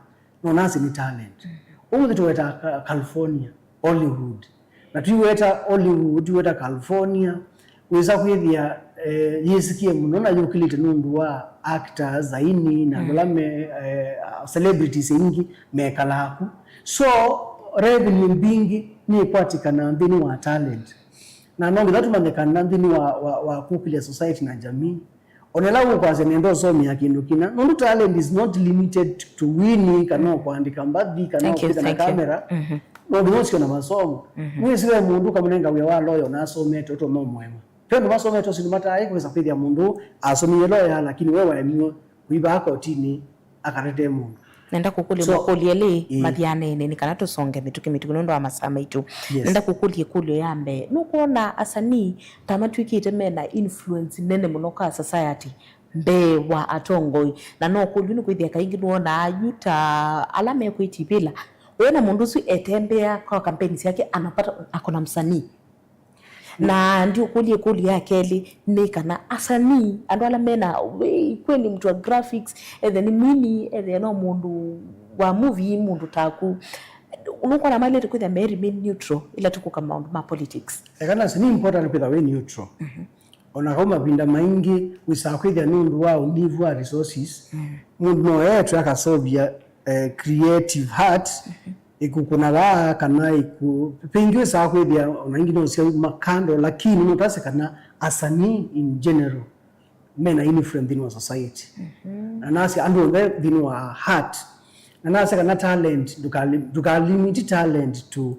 No nasi nĩ talent. Ũmũnthĩ tũweta Ca- California, Hollywood. Na tũiweta Hollywood, tũiweta California, wĩsa kwĩthĩa, eh, yĩsikie mũno na yũkĩlĩte nũndũ wa actors, aini, na andũ ala me, eh, celebrities aingĩ mekalaa ku. So, revenue mbingĩ nĩkwatĩkana nthĩnĩ wa talent. Na no nginya tũmanye kana nthĩnĩ wa, wa, wa kũkĩlya society na jamii, Ona ĩla ũkwasya nenda ũsomea kĩndũ kĩna, nũndũ talent is not limited to wini, kana ũkwandĩka mbathi, kana ũkwĩka na kamera. No nginya ũsio na masomo. Nĩwĩsĩ ve mũndũ ũkamũnenga wĩa wa lawyer na asomete ũtũma ũmũema. Ve andũ masomete ũsu nĩmataĩ kwĩsa kwĩthĩa mũndũ asomie lawyer, lakini we waemiwe kũivaa kotinĩ akatetee mũndũ. Nenda kũkũlya makũlyo elĩ mathianene nĩ kana tũsonge mĩtũkĩ mĩtũkĩ nũndũ wa masaa maitũ. Nenda kũkũlya ĩkũlyo ya mbee. Nũkwona asanii ta matw'ĩkĩte mena influence nene mũno ka society mbee wa atongoi? Na no kũlyu nĩ kwĩthĩa kaingĩ nĩwonaa yu ta ala mekwĩtivĩla. Wĩona mũndũ ũsu etembea kwa kampeni syake, anapata akona msanii. Na ndiũkũlya ĩkũlyo ya kelĩ nĩ kana asanii, andũ ala mena, wĩ, kweli mtu wa graphics, ethe nĩ mwini, ethe no mũndũ wa movie, mũndũ taku, nũkwona mailĩte kwĩthĩa me remain neutral ĩla tũkũka maũndũ ma politics? Ekana nĩ important kwĩtha wĩ neutral. Ona kau mavinda maingĩ wĩsaa kwĩthĩa nũndũ wa ũnyivu wa resources, mũndũ no etwe akasovia, eh, creative heart, ĩkũkũna vaa kana ĩkũ-, pĩngĩ wĩsaa kwĩthĩa ona ingĩ no syau makando, lakini nũtase kana asanii in general mena influence nthĩnĩ wa society. Na nasya andũ onthe nthĩnĩ wa heart. Na nasya kana talent, ndũkali-, ndũkalimit talent to uh,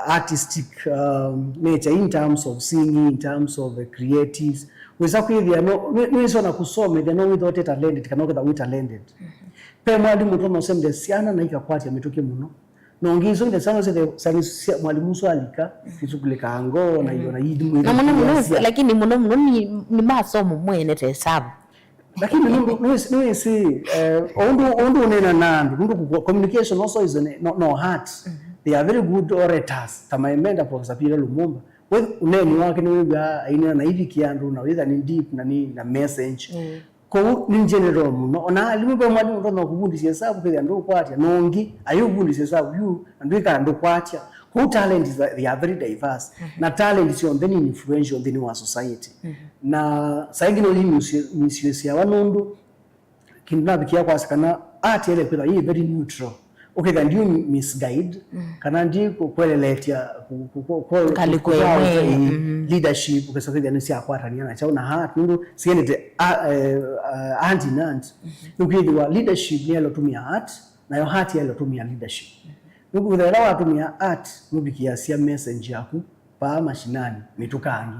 artistic, um, nature in terms of singing, in terms of the creatives. Wĩsa kwĩthĩa no, nĩ-, nĩwĩsa ona kũsomethya no wĩthĩa ũte talented kana ũketha wĩ talented. Pe mwalimũ ũtonya ũsembya syana na ikakwatya mĩtũkĩ mũno. Na ũngĩ isu nĩ syana syana sya mwalimũ ũsu alika isukulĩkaa ngoo na iyo na ithi mwĩthĩa. Na mũno mũno, lakini mũno mũno nĩ, nĩ masomo mwene ta esavu. Lakini nũndũ nĩwĩsĩ, nĩwĩsĩ, eh, o ũndũ, o ũndũ ũneena na andũ, nũndũ kũ-, communication also is an, no, no art. They are very good orators. Ta my mentor, Professor Peter Lumumba. We ũneeni wake nĩwĩw'aa aineena na ivikia andũ, na wĩtha nĩ deep, na nĩ na message. Kwoou nĩ general mũno. Ona alimũ ve mwalimũ ũtonya kũvundisya ĩsavu, kwĩthĩa ndũkwatya, na ũngĩ ayũvundisya ĩsavu yu, na ndwĩkaa ndũkwatya. Kwoou talent is, they are very diverse. Na talent syonthe nĩ influential nthĩnĩ wa society. Na saa ingĩ no inyusiwĩsyawa nũndũ kĩndũ navikia kwasya kana art yaĩle kwĩthwa yĩ very neutral. Ũkethĩa ndiũ misguide, kana ndi kũ-, kweleletya kũ-, kũ-, kũ-, kũ-, ngalĩko kũ-, ĩmwe, ĩĩ, leadership, ũkesa kwĩthĩa nĩsyakwatania na kyaũ na art, nũndũ siendete a-, eh, ah, hand in hand. Nĩkwĩthĩwa leadership nĩyaĩle ũtũmĩa art, nayo art yaĩle ũtũmĩa leadership. Nũkwĩthĩa ĩla watũmĩa art, nũvikĩasya message yaku vaa mashinani, mĩtũkanĩ.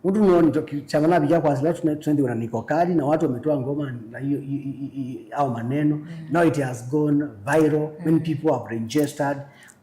Ũndũ noni kyama navikia kwasya ĩla tũnendiwa na niko kadi na watu wametoa ngoma na hiyo, i-, i-, i-, i-, au maneno. Now it has gone viral, many people have registered.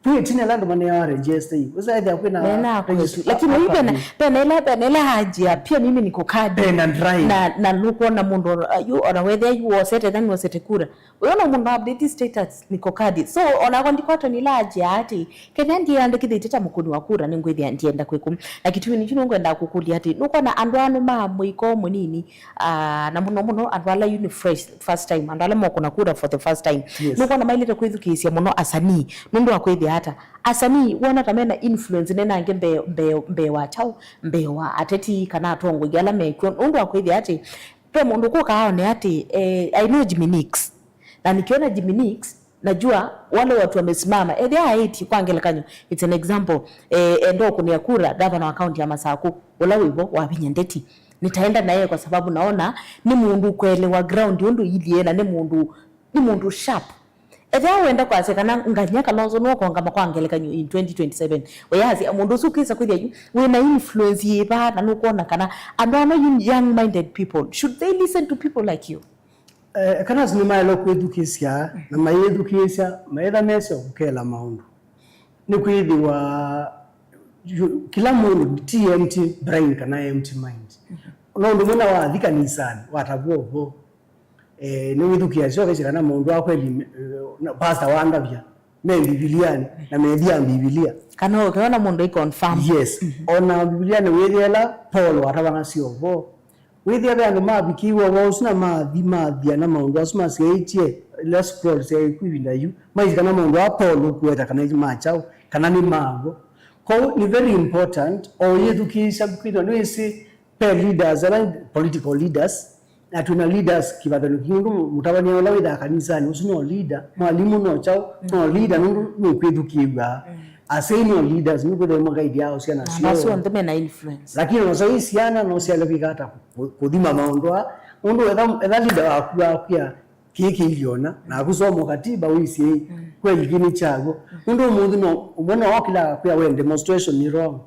Kwĩ ĩtina ĩla andũ maneawa register ĩ, wĩsa ethĩa kwĩna mena register kwetu. Lakini mimi pena, pena ila, pena ila haja, pia mimi niko kadi. Pena drive. Na, na nũkwona mũndũ, uh, yu, ona wethĩa yu wosete, then wosete kura. Ũyũ no mũndũ update status niko kadi. So, onakwa ndikwatwa nĩ ila haja ati, kethĩa ndiandĩkĩthĩtye ta mũkũni wa kura, nĩngwĩthĩa ndienda kwĩkũ. Na kĩtumi nĩkyo nĩngwendaa kũkũlya ati, nũkwona andũ aa nĩ ma mũiko mũnini, ah, na mũno mũno andũ ala yu nĩ fresh, first time, andũ ala mokũna kura for the first time. Nũkwona mailĩte kwĩthukĩĩsya mũno asanii, nũndũ wa kwĩthĩa ata? Asanii wona ta mena influence nene angĩ mbee, mbee, mbee wa kyaũ, mbee wa ateti kana atongoi ala mekw'o, nũndũ wa kwĩthĩa ati, ve mũndũ kũka aone ati, eh, I know Jimmy Nix. Na nikiona Jimmy Nix, najua wale watu wamesimama. Ethĩa aĩtye, kwa ngelekany'o, it's an example, eh, enda ũkũnĩa kura gavana wa kaunti ya Masaku, ũla wĩvo wavinya ndeti. Nitaenda naye kwa sababu naona nĩ mũndũ ũkwelewa ground ũndũ ilyĩ, na nĩ mũndũ, nĩ mũndũ sharp. Ethĩa wenda kwasya kana Ngany'a Kalonzo nũkongama kwa ngelekany'o in twenty twenty-seven, wĩyasya mũndũ ũsu ũkĩsa kwĩthĩa yu wĩna influence yĩva, na nũkwona kana andũ ano young minded people, should they listen to people like you? Eh, kana asu nĩmaĩle kwĩthukĩĩsya, na mayĩthukĩĩsya, maĩtha mesyo kũkela maũndũ. Nĩkwĩthĩwa yu-, kĩla mũndũ ti empty brain kana empty mind. No ũndũ ũmwe na wathi kanisanĩ, watavw'a ũvoo. Eh, nĩwĩthukĩĩasya ũkesya kana maũndũ a kweli, eh, na pastor wandavya me Mbivilianĩ, na methia Mbivilia. Kana ũkeona mũndũ ai confirm. Yes. Ona Mbivilianĩ wĩthĩa ĩla Paul watavanasya ũvoo. Wĩthĩa ve andũ mavikĩiwe ũvoo ũsu na mathi mathia na maũndũ asu masyaĩtye ila scroll syaĩ ku ĩvinda yu, maisye kana maũndũ aa Paul ũkũweta kana ma kyaũ, kana nĩ maw'o. Kwoou nĩ very important o ũyĩthukĩĩsya kwĩthĩwa nĩwĩsĩ ve leaders, ala political leaders, na twĩna leaders kĩvathano kĩngĩ, nũndũ mũtavany'a ũla wĩthaa kanisanĩ, ũsu no leader, mwalimũ no kyaũ, no leader, nũndũ nũkwĩthukĩĩw'a. Asyai no leaders, nũkwĩthĩwa makaithya syana syoo. Asu onthe mena influence. Lakini ona syai syana no syale kwĩka ata kũ-, kũthima maũndũ aa, Nũndũ etha, etha leader waku akwĩa kĩĩ kĩiliona, naku soma katiba wĩsĩ kweli kĩĩ nĩ kyaw'o. Nũndũ ũmũnthĩ no, ũmwe no okĩla akwĩa we demonstration nĩ wrong.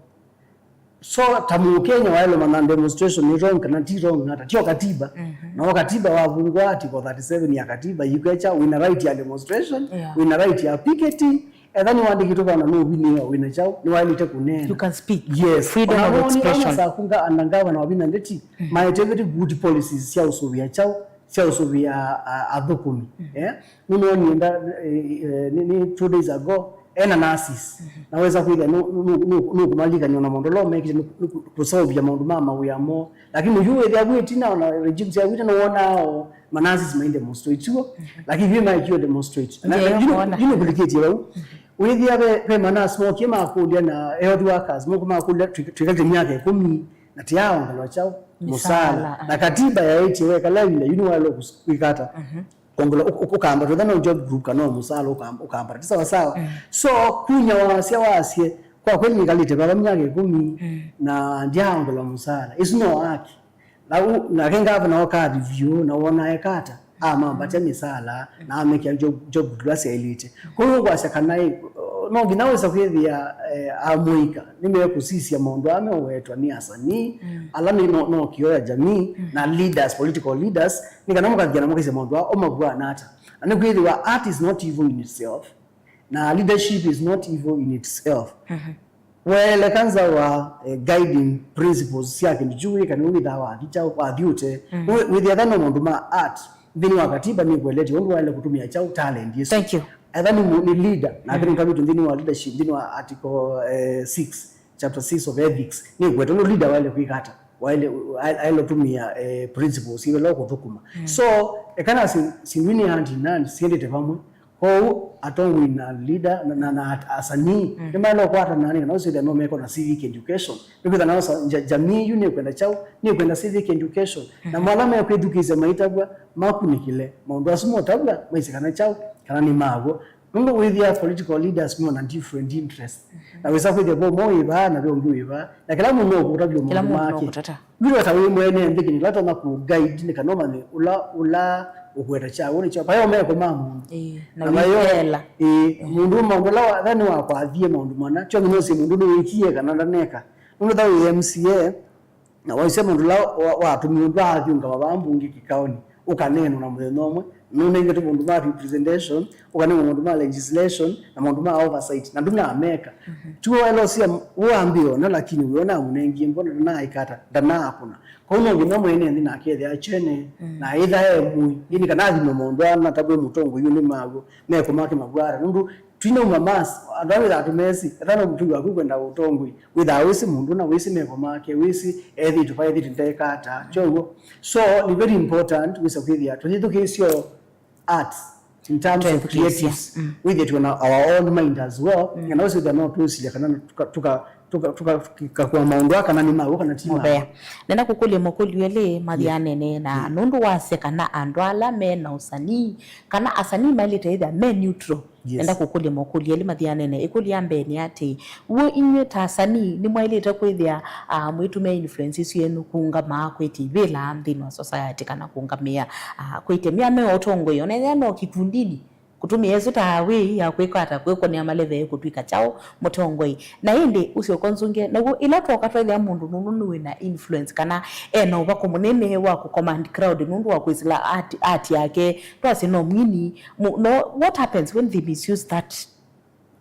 So ta Mũkenya waĩle manya demonstration nĩ wrong kana ti wrong ata, tio katiba. No katiba wavungwa article thirty-seven ya katiba yĩkwĩa kyaũ, wĩna right ya demonstration, Yeah. wĩna right ya picketing. Etha nĩwandĩkĩtwe vana nũvinĩwa wĩna kyaũ, nĩwaĩlĩte kũneena. You can speak. Yes. Freedom Ona of woni expression. Kana sakunga under governor wa Wavinya Ndeti, maetevete good policies sya ũsũvĩa kyaũ, sya ũsũvĩa, a, athũkũmi. Eh? Nũnoonie nda, eh, eh, nĩ, nĩ two days ago, ena nurses. Na wesa kwĩthĩa nũ, nũ, nũ, nũ, nũkũmalikany'a na maũndũ ala mekĩte nũ, nũ, kũseũvya maũndũ ma mawĩa moo. Lakini yu wĩthĩa wĩ ĩtina ona regimes ya wĩte nĩwonaa o manurses mai demonstrate w'o. Lakini yu maikio demonstrate. Na, Nje na yu, kona. Yu nĩkũlikĩtie vau. Wĩthĩa ve, ve manurse mokie makũlya na health workers moko makũlya twĩ-, twĩkalĩte myaka ĩkũmi na tĩyaongelwa kyaũ? Mĩsaala, Mũsaala. Na ah. Katiba yaĩtye wekala ĩvinda yu nĩwaĩle kwĩkata. Kongela uk-, uk-, ũkamba twetha no job group kana o mũsala ũkamba, ũkamba ti sawa sawa. So kunya wasya wasye, kwa kweli nĩkalĩte vava myaka ĩkũmi na ndyaongela mũsala. Isu no haki. Na u-, nake ngavana oka review na wona ekata amambatya mĩsala na amekĩa job, job group ila syaĩlĩte. Kwoou kwasya kana ĩ, no nginya wĩsa kwĩthĩa, eh, amũika nĩmekusisya maũndũ aa meũwetwa nĩ asanii ala nĩ no, no kĩoo ya jamii na leaders, political leaders, nĩ kana mũkathikana mũkaisya maũndũ aa o mavw'ana ata. Na nĩkwĩthĩwa art is not evil in itself, na leadership is not evil in itself. Welekana wa, eh, guiding principles sya kĩndũ kyu wĩka nĩw'o wĩthaa wathi kyaũ, wathi ũte. Wĩ-, wĩthĩa kana maũndũ ma art nthĩnĩ wa katiba nĩkũeletie ũndũ waĩle kũtũmĩa kyaũ talent ĩsu. Thank you. Etha nĩ mũ-, nĩ leader, na kĩndũ kavĩtũ nthĩnĩ wa leadership, nthĩnĩ wa article, eh, six, chapter six of ethics, nĩkwetwa nũ leader waĩle kwĩka ata? Waĩle, aĩ-, aĩle ũtũmĩa, eh, principles ila ũkũthũkũma. So, ekana si-, sindu nĩ hand in hand, siendete vamwe. Kwoou atongoi na leader na, na, na at-, asanii nĩmaĩle ũkwatana nĩ kana ũsĩthĩa no meko na civic education. Nĩkwĩthana nasa ja-, jamii yu nĩkwenda kyaũ, nĩkwenda civic education. Na mala mekwĩthukĩĩsya maitavw'a makunĩkĩle maũndũ asu motavw'a maisye kana kyaũ, kana nĩ maw'o. Nũndũ wĩthĩa political leaders me on a different interest. Na wĩsa kwĩthĩa vo ũmwe wĩ vaa na ve ũngĩ wĩ vaa. Na kĩla mũndũ no kũtavya maũndũ make. Kĩla mũndũ no kũtata. Wĩthĩwa ta wĩ mwene nthĩ kĩndũ kĩla ũtonya kũ-guide nĩ kana ũmanye ũla, ũla ũkwenda kyaũ nĩ kyaũ. Vayo meko ma mũndũ. Ĩĩ, na na vayo wĩkela. Ĩĩ, mũndũ maũndũ ala wa-, ethĩwa nĩwakwathie maũndũ mana, kyo nginya ũsĩ mũndũ nĩwĩkie kana ndaneka. Nũndũ ta wĩ M C A, na waisye mũndũ ũla wa-, watũmiwe ndwaathi ũngama vaa mbunge kĩkaonĩ, ũkaneenwa na mũthenya ũmwe, nũnengetwe maũndũ ma representation, ũkanengwa maũndũ ma legislation, na maũndũ ma oversight, na ndũnameka. Ti we waĩle ũsia, wambĩe ona, lakini wĩona amũnengie mbona ndanaĩka ata, ndanaakũna. Kwoou no nginya mwene nthĩ nake ethĩa kyene, na ĩtha e mũĩ, ĩndĩ kana athime maũndũ aa, na tavw'e mũtongoi ũyũ nĩ maw'o, meko make mavw'ana. Nũndũ twinauma mass, andũ ala wĩthaa tũmesĩ, ethana mũtũi waku kwenda ũtongoi, wĩthaa wĩsĩ mũndũ na wĩsĩ meko make, wĩsĩ ethĩtwe va ethĩtwe ndeka ata, kyow'o. So, ni very important wĩsa kwĩthĩa tũyĩthukĩĩsyo arts in terms of creatives, wĩthĩtwe na our own mind as well, na ũsĩthĩa no twĩsilya kana tũka, tũka, tũka, tũka, tũkakua maũndũ aa kana nĩ maw'o kana ti maw'o. Mũvea. Nenda kũkũlya makũlyo elĩ mathianene na nũndũ wasya kana andũ ala me na ũsanii, kana asanii maĩlĩte ĩthĩa me neutral. Yes. Nenda kũkũlya makũlyo elĩ mathianene. Ĩkũlyo ya mbee nĩ atĩ, w'o inyw'ĩ ta asanii nĩmwaĩlĩte kwĩthĩa, ah, mwĩtũmĩa influence isu yenyu kũũngamaa kwĩtya ivĩla nthĩnĩ wa society kana kũũngamĩa, ah, kwĩtya mĩao me ũtongoi, ona ethĩa no kĩkundinĩ, kũtũmĩa ĩsu ta wĩĩ ya kwĩka ata, kwĩkũnĩa maleve kũtw'ĩka kyaũ mũtongoi. Na ĩndĩ ũsyoka ũnzũngĩe, naw'o ĩla twoka twethĩa mũndũ nũnũ nĩwĩ na influence kana e na ũvako mũnene wa kũ command crowd nũndũ wa kwĩsĩla art, art yake, twasye no mwini, mu-, no, what happens when they misuse that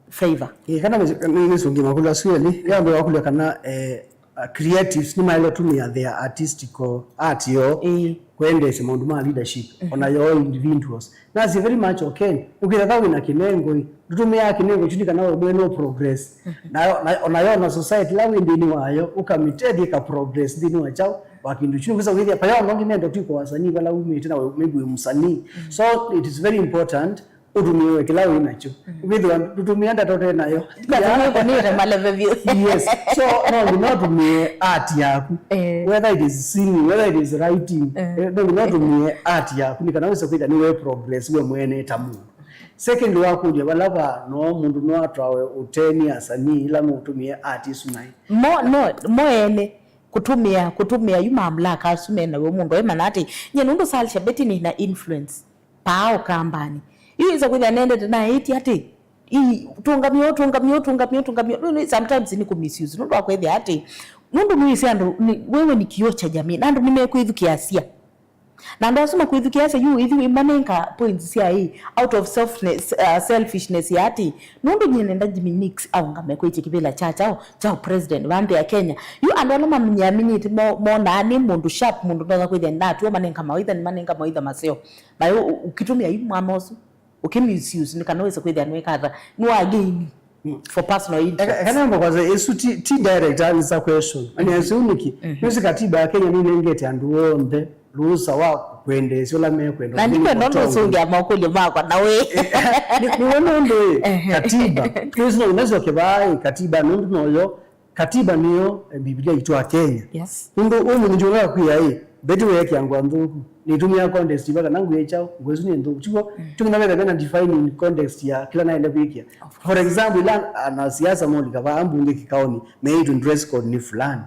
favor? Ĩĩ, kana nĩ, nĩ, nĩsũngĩe makũlyo asu elĩ. Yambe wakũlya kana, eh, uh, creatives nĩmaĩle ũtũmĩa their artistical art yoo Ĩĩ. kwendeesya maũndũ ma leadership, ona yoo individuals. That's very much okay. Ũkĩtha wĩ na kĩnengo, ĩ, ndũtũmĩaa kĩnengo kyu nĩ kana we mwene ũ progress. Na, na, ona yoo na society la wĩ nthĩnĩ wayo, ũkamĩtethya ĩka progress nthĩnĩ wa kyaũ wa kĩndũ kyu. Nĩkwĩsa kwĩthĩa, paya ona ũngĩ menda twĩka wasanii vala umĩte na we maybe wĩ mũsanii. So it is very important ũtũmĩe kĩla wĩ nakyo. Wĩthĩwa ndũtũmĩa ndata ũte nayo. Ndũtũmĩe kũnĩte maleve vyũ. Yes. So, no nginya ũtũmĩe art yaku. Eh. Whether it is singing, whether it is writing, Eh. eh, no nginya ũtũmĩe art yaku, nĩ kana wĩse kwĩtha nĩ we progress we mwene ta mũndũ. Second, wakũlya vala va no mũndũ no atwawe ũteni asanii ila meũtũmĩe art isu naĩ. Mo, no, mo ene. Kũtũmĩa, kũtũmĩa yu mamlaka asu me naw'o mũndũ aimanya atĩ, nyie nũndũ Salsha Betty nĩ na influence paa Ũkambanĩ. Yu ĩsa kwĩthĩa nendete na ĩtĩ atĩ, "Ii, tũngamio, tũngamio, tũngamio, tũngamio." Nũ-, nũ-, sometimes nĩ kũ misuse. Nũndũ wa kwĩthĩa atĩ, nũndũ nĩwĩsĩ andũ, nĩ, wewe ni kioo cha jamii. Na andũ nĩmekwĩthukĩĩasya. Na andũ asu makwĩthukĩĩasya yu, ithyĩ manenga points sya ĩ, out of selfness, uh, selfishness ya atĩ, nũndũ nyie nenda Jimmy Nix aũngame kwĩtya kĩvĩla kya kyaũ, kyaũ president va nthĩ ya Kenya. Yu andũ ala mamĩnyaminĩte mo-, monaa nĩ mũndũ sharp, mũndũ ndonya kwĩthĩa ndatũa manenga mawaitha, nĩ manenga mawaitha maseo. Na yu ũ-, ũkĩtũmĩa yu mwanya ũsu, ũkĩ misuse, nĩ kana wĩse kwĩthĩa nĩwĩkata, nĩwagaini for personal interest. Eka, eka namba kwanza, ĩsu ti, ti direct answer question. Ani, mhm, ĩsu nĩkĩ? Mhm. Nĩsĩ katiba ya Kenya nĩnengete andũ onthe ruhusa wa kwendeesya ũla mekwenda. Na ndikwenda ũndũ ũsũngĩa makũlyo makwa na wĩ. Eh, nĩ, nĩw'o nũndũ ĩ, ehe, katiba. Nĩsĩ no ũnacoke vaa ĩ, katiba nũndũ noyo, katiba nĩyo, eh, Biblia itũ ya Kenya. Yes. Nũndũ ũmũnthĩ njũka kwĩa ĩ, Betty weekia ngũa nthũku. Nĩtũmĩa context iva kana ngũa ĩ kyaũ, ngũa ĩsu nĩ nthũku. Tiw'o? Mm. Tũkina vetha vena defining context ya kĩla naĩle kwĩkĩa. Of course. For example, ila anasiasa molika vaa mbunge kĩkaonĩ, meĩtwe dress code nĩ fulani.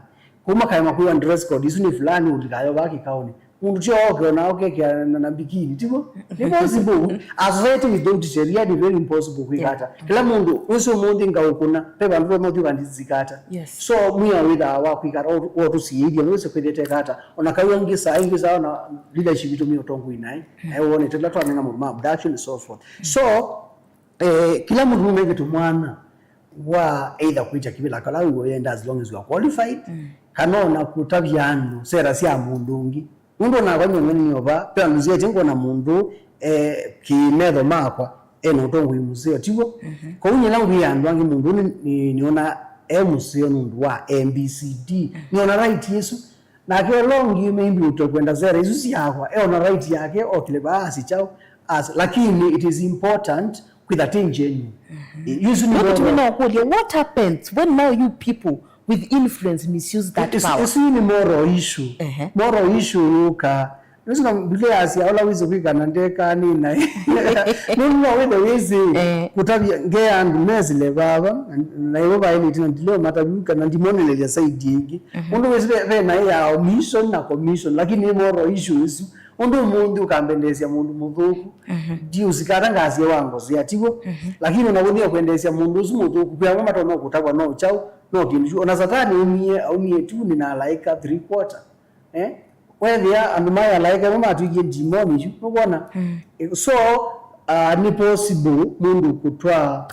Kũu makaema kwĩwa dress code isu nĩ fulani, ũlikayo vaa kĩkaonĩ. Mũndũ tyo oke ona okekea na, na bikini, tiw'o? Nĩ possible. A society without sheria, nĩ very impossible kwĩka ata. Yeah. Kĩla mũndũ, ũcio mũndũ ngaũkũna, pe vandũ ve mothiũka ndizikata. Yes. So, mwĩao wĩthaa wa kwĩkata, o, o tũsiĩithia, nĩwĩse kwĩthĩte kata. Ona kau angĩ saa, ingĩ saa, ona leadership itũ mĩ ũtongoi naĩ. Mm. Naĩ wonete, la twanena mũndũ ma abduction and so forth. Mm. So, eh, kĩla mũndũ nũnengetwe mwanya wa either kwĩtya kĩvĩla kala ũyenda as long as you are qualified, mm, kana ona kũtavya andũ sera sya mũndũ ũngĩ. Nũndũ onakwa nyie mwene nĩova, pe andũ sietye ngona mũndũ, eh, kĩmetho makwa, ena ũtongoi mũseo, tiw'o? Mhm. Kwoou nyie na ngwĩa andũ angĩ mũndũ ũyũ nĩ, nĩ, nĩona e mũseo nũndũ wa A B C D. Mhm. Nĩona right ĩsu. Nake ũla ũngĩ maybe ũtokwenda sera isu syakwa, eona right yake, okĩle vaa asĩ kyaũ, as, lakini it is important kwĩtha ti genuine. Mhm. Ĩ, isu nĩ moral. Nũkũtumi no kũlye, what happens when now you people with influence misuse that power? Isu nĩ moral issue. Ehe. Moral issue yũka. Nĩsĩ na Biblia yasya ũla wĩsĩ kwĩkana ndekani naĩ. Nũndũ no wĩthe wĩsĩ, eh, kũtavya nge andũ mesĩle vava, na, na ĩvo vaĩlĩte na ndileo matavyũ kana ndimonelelya side ĩngĩ. Mhm. Ũndũ wĩsĩ ve, ve naĩ ya omission na commission, lakini nĩ moral issue isu. Ũndũ ũmũnthĩ ũkambendeesya mũndũ mũthũku, mhm, ndiũsikata ngasye wa ngosea, tiw'o? Mhm. Lakini ona kũthi kwendeesya mũndũ ũsu mũthũku, kwĩ amwe matonya kũtavwa no kyaũ, no kĩndũ kyu. Ona Satani aumie, aumie tu nĩ na alaĩka three quarter. Eh? Wethĩa andũ ma alaĩka amwe matwĩkie ndimoni yu, nũkwona? Mm. Eh, so, uh, nĩ possible mũndũ kũtwaa,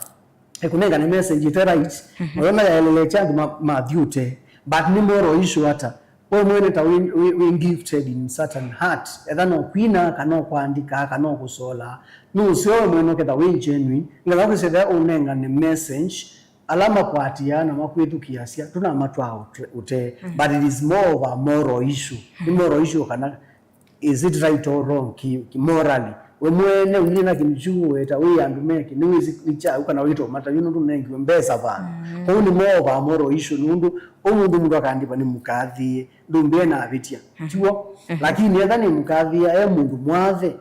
eh, kũnengane message ĩte right, mhm, mayo mayaelelekya andũ ma, mathiũte, but nĩ moral issue ata? We mwene ta wĩ, wĩ, wĩ gifted in certain art, etha no kwina, kana no kwandĩka, kana no kũsola, nũseo we mwene ũketha wĩ genuine, ngetha kwĩsĩthĩa ũnengane message, ala makwatĩaa na makwĩthukĩĩasya, tũnamatwaa ũte-, ũtee. Mm. But it is more of a moral issue. Nĩ moral issue kana is it right or wrong ki, ki morally. We mwene ũilyĩ na kĩndũ kyu weta wĩ andũ meke, nĩwĩsĩ nĩ kyaũ kana wĩtwa mata, yu nũndũ nengiwe mbesa vandũ. Mm. Kwoou nĩ more of a moral issue, nũndũ ũmũnthĩ mũndũ akandĩva nĩ mũkathĩe, ndũmbĩe na avĩtya. Mhm. Tiw'o? Mhm. Lakini etha nĩ mũkathĩe, e mũndũ mwathe,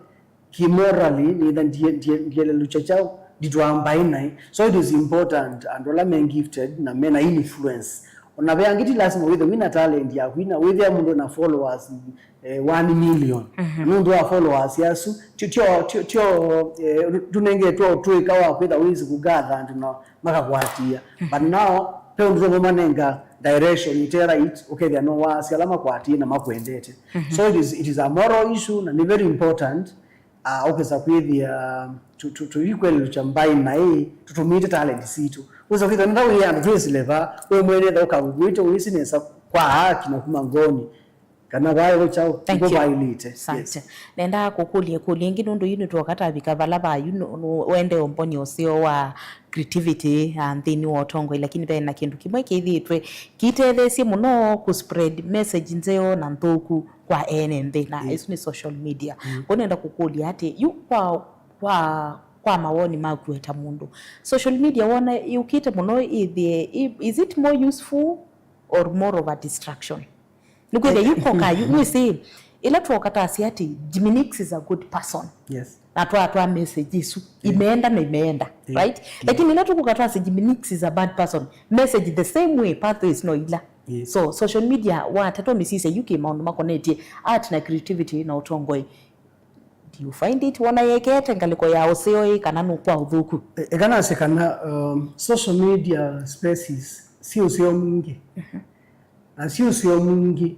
ki morally, nĩtha ndie-, ndie-, ndielelukya kyaũ, nditwaa mbaĩ naĩ. So it is important, andũ ala me gifted na mena influence. Ona ve angĩ ti lasima wĩthe wĩna talent ya kwina, wĩthĩa mũndũ na followers, eh, one million. Mhm. Nũndũ wa followers asu, tyo, tyo, tyo, tyo, eh, tũnengetwe ũtũĩka wa kwĩtha wĩsĩ kũgatha andũ na makakwatĩĩa. Mhm. But now, pe ũndũ tũmanenga direction ĩte right, ũkethĩa no wasya ala makwatĩĩe na makwendete. Mhm. So it is, it is a moral issue, na nĩ very important, ah, ũkesa kwĩthĩa tũ-, tũ-, tũikwelelũkya mbaĩ naĩ, tũtũmĩĩte talent sitũ. Wĩsa kwĩthĩa nenda wĩ andũ twĩsĩle va, we mwene etha ũkavugwĩte wĩsĩ nesa kwa haki na kuma ngoonĩ. Kana vaĩ kyaũ, thank you, ĩvo vaĩlĩte. Asante. Yes. Nendaa kũkũlya ĩkũlyo ĩngĩ, nũndũ yu nĩtwoka tavika vala va yu nũ-, nũ-, wende ũmbonye ũseo wa creativity, ah, nthĩnĩ wa ũtongoi, lakini ve na kĩndũ kĩmwe kĩthĩĩtwe kĩtetheesye mũno kũ spread message nzeo na nthũku kwa ene nthĩ, na, mm, ĩsu nĩ social media. Mm. Kwoou nenda kũkũlya atĩ, yu kwa, kwa, kwa mawoni maku we ta mũndũ, social media wona yũkĩte mũno ĩthĩe, i-, is it more useful or more of a distraction? Nĩkwĩthĩa yu koka yu, wĩsĩ, ĩla twoka tasya atĩ Jimmy Nix is a good person. Yes. Na twatwaa message ĩsu, yeah, imeenda na imeenda, yeah, right? Yeah. Lakini ĩla tũkũka twasya Jimmy Nix is a bad person, message the same way, pathways no ila. Yes. So social media, watata ũmĩsisya yu kĩ maũndũ makonetye art na creativity na ũtongoi, do you find it wona yekete ngalĩko ya ũseo ĩ kana nũkwa ũthũku? E, eka nase kana, um, social media spaces si ũseo mwingĩ. Mhm. Na si ũseo mwingĩ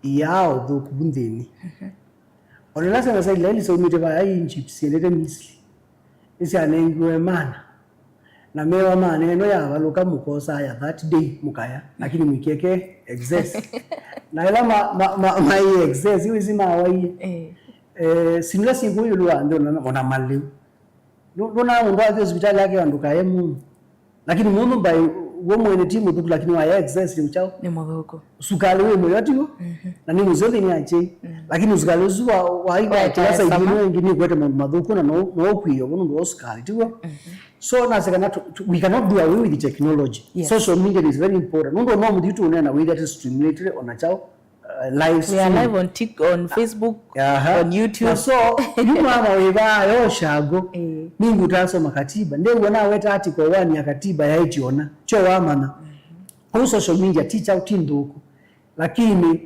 iyaa ũthũku nthĩnĩ. Mhm. Ona ila syana sya Israeli syaumĩte vaya Egypt syendete Misri, nĩsyanengiwe mana, na mewa mana ĩno yavalũka mũkosa ya that day mũkaya, lakini mũikeke excess. Na ila ma, ma, ma, mai excess, yu isi mawaie. Eh. Eh, syĩndũ ila syĩkuo ĩũlũ wa nthĩ ona, ona malĩu. Nũ-, nũnaa mũndũ athi hospital yake andũ kaye mũno. Lakini mũndũ mbaĩ we mwene ti mũthũku, lakini waya excess nĩ kyaũ? Nĩ mũthũku. Sukalĩ wĩ mũyo tiw'o? Mhm. Na nĩ mũseo nthĩnĩ ya kyei. Mm. Lakini sukalĩ ũsu wa, wa, wa, wa kĩla side ĩno ĩngĩ nĩkwete maũndũ mathũku na no, no ũkwĩo nũndũ wa sukalĩ tiw'o? Mhm. So nase kana tu, tu, we cannot do away with the technology. Yes. Social media is very important. Nũndũ no mũthiu tũũneena wĩthĩa tũstimulated ona kyaũ? Uh, live stream. We are live on Tik-, on Facebook, aha, on YouTube. Na so, yu mama wĩ vaa yo shago. Eh. Ningu utasoma katiba. Ndeguo naweta article one ya katiba ya itiona. Kyo wamana. Mhm. Kũu social media ti kyaũ ti nthũku. Lakini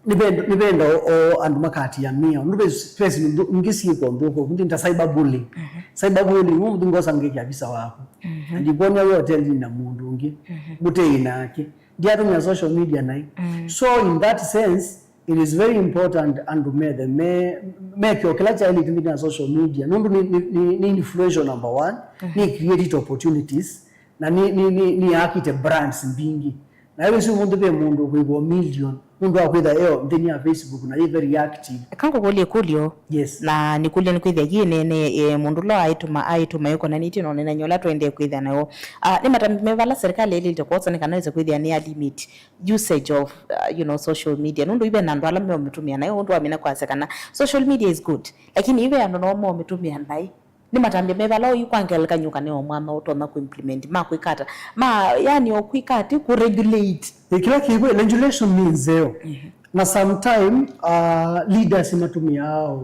nĩvenda, nĩvenda o, o andũ makatiamia. Nũndũ ve space nthũ-, ingĩ syĩkwa nthũku. Ndi nta cyberbullying. Mhm. Cyberbullying, ũmũthĩ ngosa ngĩkĩa visa waku. Mhm. Na ndikwonia we hotelini na mũndũ ũngĩ. Mhm. Mũtei nake. Ndiatũmĩa social media naĩ. Mm. So in that sense, it is very important andũ methe me, mekĩo kĩla kyaĩlĩte nthĩnĩ ya social media. Nũndũ nĩ, nĩ, nĩ, nĩ influential number one, mm, nĩ created opportunities, na nĩ, nĩ, nĩ, nĩ akĩte brands mbingĩ. Na ĩwĩsĩ ũmũnthĩ ve mũndũ ũkũĩvwa million, nũndũ wa kwĩtha eo nthĩnĩ ya Facebook na yĩ very active. Eka ngũkũlye ĩkũlyo. Yes. Na nĩkũlye nĩkwĩthĩa yĩ nene, eh, mũndũ ũla aitũma, aitũma ĩkonanĩtye na ũnenany'a ũla tũendee kwĩthĩa nayo. Ah, nĩ matambi me vala serikali ĩlĩte kwosa nĩ kana wĩse kwĩthĩa nĩ ya limit usage of, uh, you know, social media. Nũndũ ive na andũ ala meũmĩtũmĩa naĩ, ũndũ wamina kwasya kana social media is good, lakini ive andũ nao meũmĩtũmĩa naĩ. Nĩ matambya me vala ũyu kwa ngelekany'o kana o mwanya ũtonya kũimplement ma kwĩka ata? Ma, yani, o kwĩka ati kũregulate. Ĩ, kĩla kĩw'e, regulation nĩ nzeo. Mhm. Na sometime, uh, leaders matũmĩaa,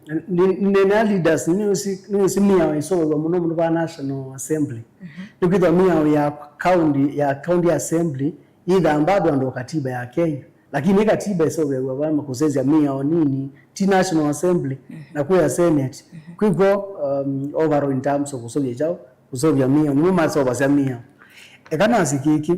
nĩ, nĩ, nĩ leaders, nĩũsĩ, nĩũsĩ mĩao ĩseũvaw'a mũno mũno va National Assembly. Mhm. Nĩkwĩthwa mĩao ya county, ya county assembly yĩthaa bado under katiba ya Kenya. Lakini ĩ katiba ĩseũvaw'a vaa kũsenzya mĩao nini, ti National Assembly, mhm, na kwĩa Senate. Mhm. Kwĩkw'o, um, overall in terms of kũseũvya kyaũ, kũseũvya mĩao, nĩmo maseũvasya mĩao. Eka nasye kĩkĩ,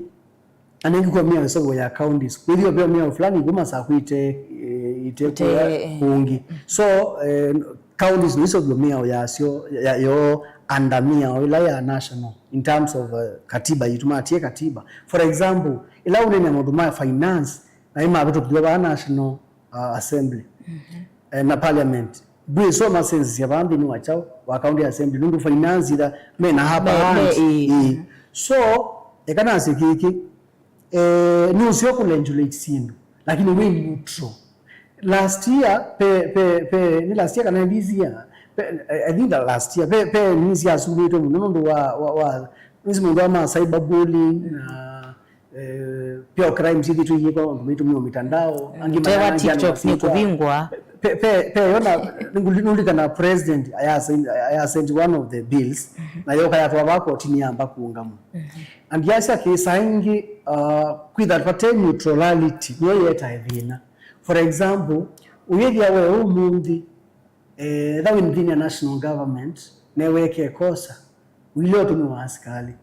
anengi kwa mĩao ĩseũvaw'a ya counties. Kwĩthĩwa ve mĩao fulani ikumasaa kwĩte, eh, ite, ite, kũya, eh, kũngĩ. Mhm. So, eh, counties nĩiseũvaw'a mĩao yasyo, ya, yo under mĩao ĩla ya national in terms of, uh, katiba yitũ, matie katiba. For example, ĩla ũnene maũndũ ma finance, na imavĩtũkĩthw'a vaa National, uh, Assembly, mhm, eh, na parliament. Ndwĩsoma sensisya vaa nthĩnĩ wa kyaũ, wa county assembly, nũndũ finance itha mena upper hand. Me, me, ĩĩ. Ĩĩ. So, eka nasye kĩkĩ, eh, nũseo kũregulate syĩndũ, lakini wĩ neutral. Last year, pe, pe, pe, nĩ last year kana this year? Pe, I think that last year, pe, pe nĩ syasumĩtwe mũno nũndũ wa, wa, wa, nĩsĩ mũndũ wa ma cyberbullying, na, eh, pia crimes ithi tũiĩkwa maũndũ maitũmĩwa mitandao, angĩ tewa mayana TikTok nĩ kũvingwa. Pe, pe, pe, yona, nũlikana president, aya send, aya send one of the bills, mhm, na yoka yatwa va kotini yamba kũũngamwa. Mhm. And yasya kĩsa ingĩ, uh, kwĩtha vate neutrality, nĩyo yetae thĩna. For example, ũyĩthĩa we ũmũnthĩ, eh, etha wĩ nthĩnĩ ya national government, neweke kosa, ũile ũtũmĩwa asikalĩ.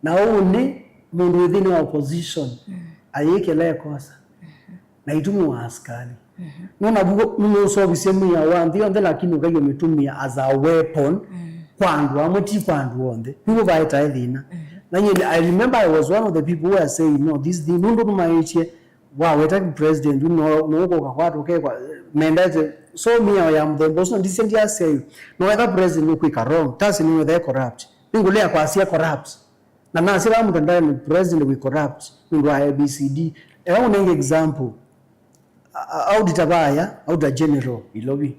Na ũũ nĩ mũndũ wĩ nthĩnĩ wa opposition, mm, ayĩkĩla ekosa, mhm, na itũmĩwa asikalĩ. Mhm. Nũnavu nũnũsovisye mwĩao wa nthĩ yonthe, lakini ũkaia ũmĩtũmĩa as a weapon, mm, kwa andũ amwe, ti kwa andũ onthe. Nĩw'o vaetae thĩna. Mhm. Na nyie, I remember I was one of the people who were saying, "No, this thing," nũndũ nũmaĩtye waweta president, no, no ũkũka kwatũ ũkekwa, mendete. So mĩao ya mũthemba ũsu, na ndisye ndiasya yu. No etha president nũkwĩka wrong, tasi nĩwetha e corrupt. Nĩngũlea kwasya corrupt. Na nasya vaa mũtandaonĩ president wĩ corrupt nũndũ wa A B C D. Eka ũnenge example. A, a, auditor vaya, Auditor General Ilovi,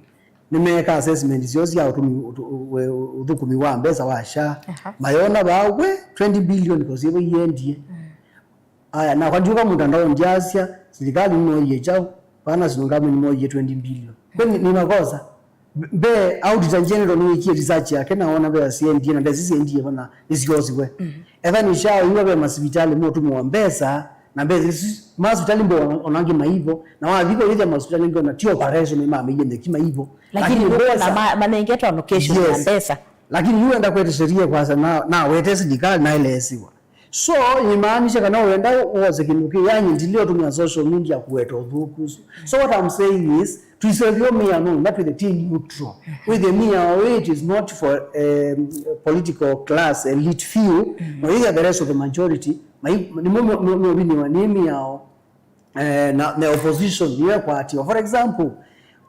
nĩmeeka assessment syoo sya ũtũmi, ũtũ-, ũ-, we-, ũthũkũmi wa mbesa wa SHA. Aha. Mayona vaa we twenty billion kosi ĩvo iendie. Mm. Aya, nakwa ndiũka mũtandao ndyasya, silikalĩ nĩmoie kyaũ, vana sino ngamwe nĩmoie twenty billion. Kwĩ nĩ, nĩ makosa? Mbe Auditor General nĩwĩkie research yake na wona ve syendie na ndesi syendie vana nĩsiosiwe. Mhm. Etha nĩ SHA iwa ve masivitalĩ motũmĩwa mbesa Na mbesa isu, masipitali mbo ona, ona angĩ maivo, na wathi vo yĩthĩa masipitali angĩ ona ti operation mamĩie nyeki maivo. Lakini nũkwona mbesa ma-, manengetwe allocation ya, yes, mbesa. Lakini yu wenda kwete sheria kwasa na, na wete silikali na eleesiwa. So, imaanisha kana wenda wose kĩndũ kĩ, yani ndile ũtũmĩa social media kũweta ũthũku ũsu. So what I'm saying is, tũisevyo mĩao no, that with the team neutral. With the mĩao, it is not for, um, political class, elite few, no, either the rest of the majority, mai-, nĩmo mĩvinĩwa nĩ mĩao, eh, na, na opposition nĩyo ĩkwatiwa. For example,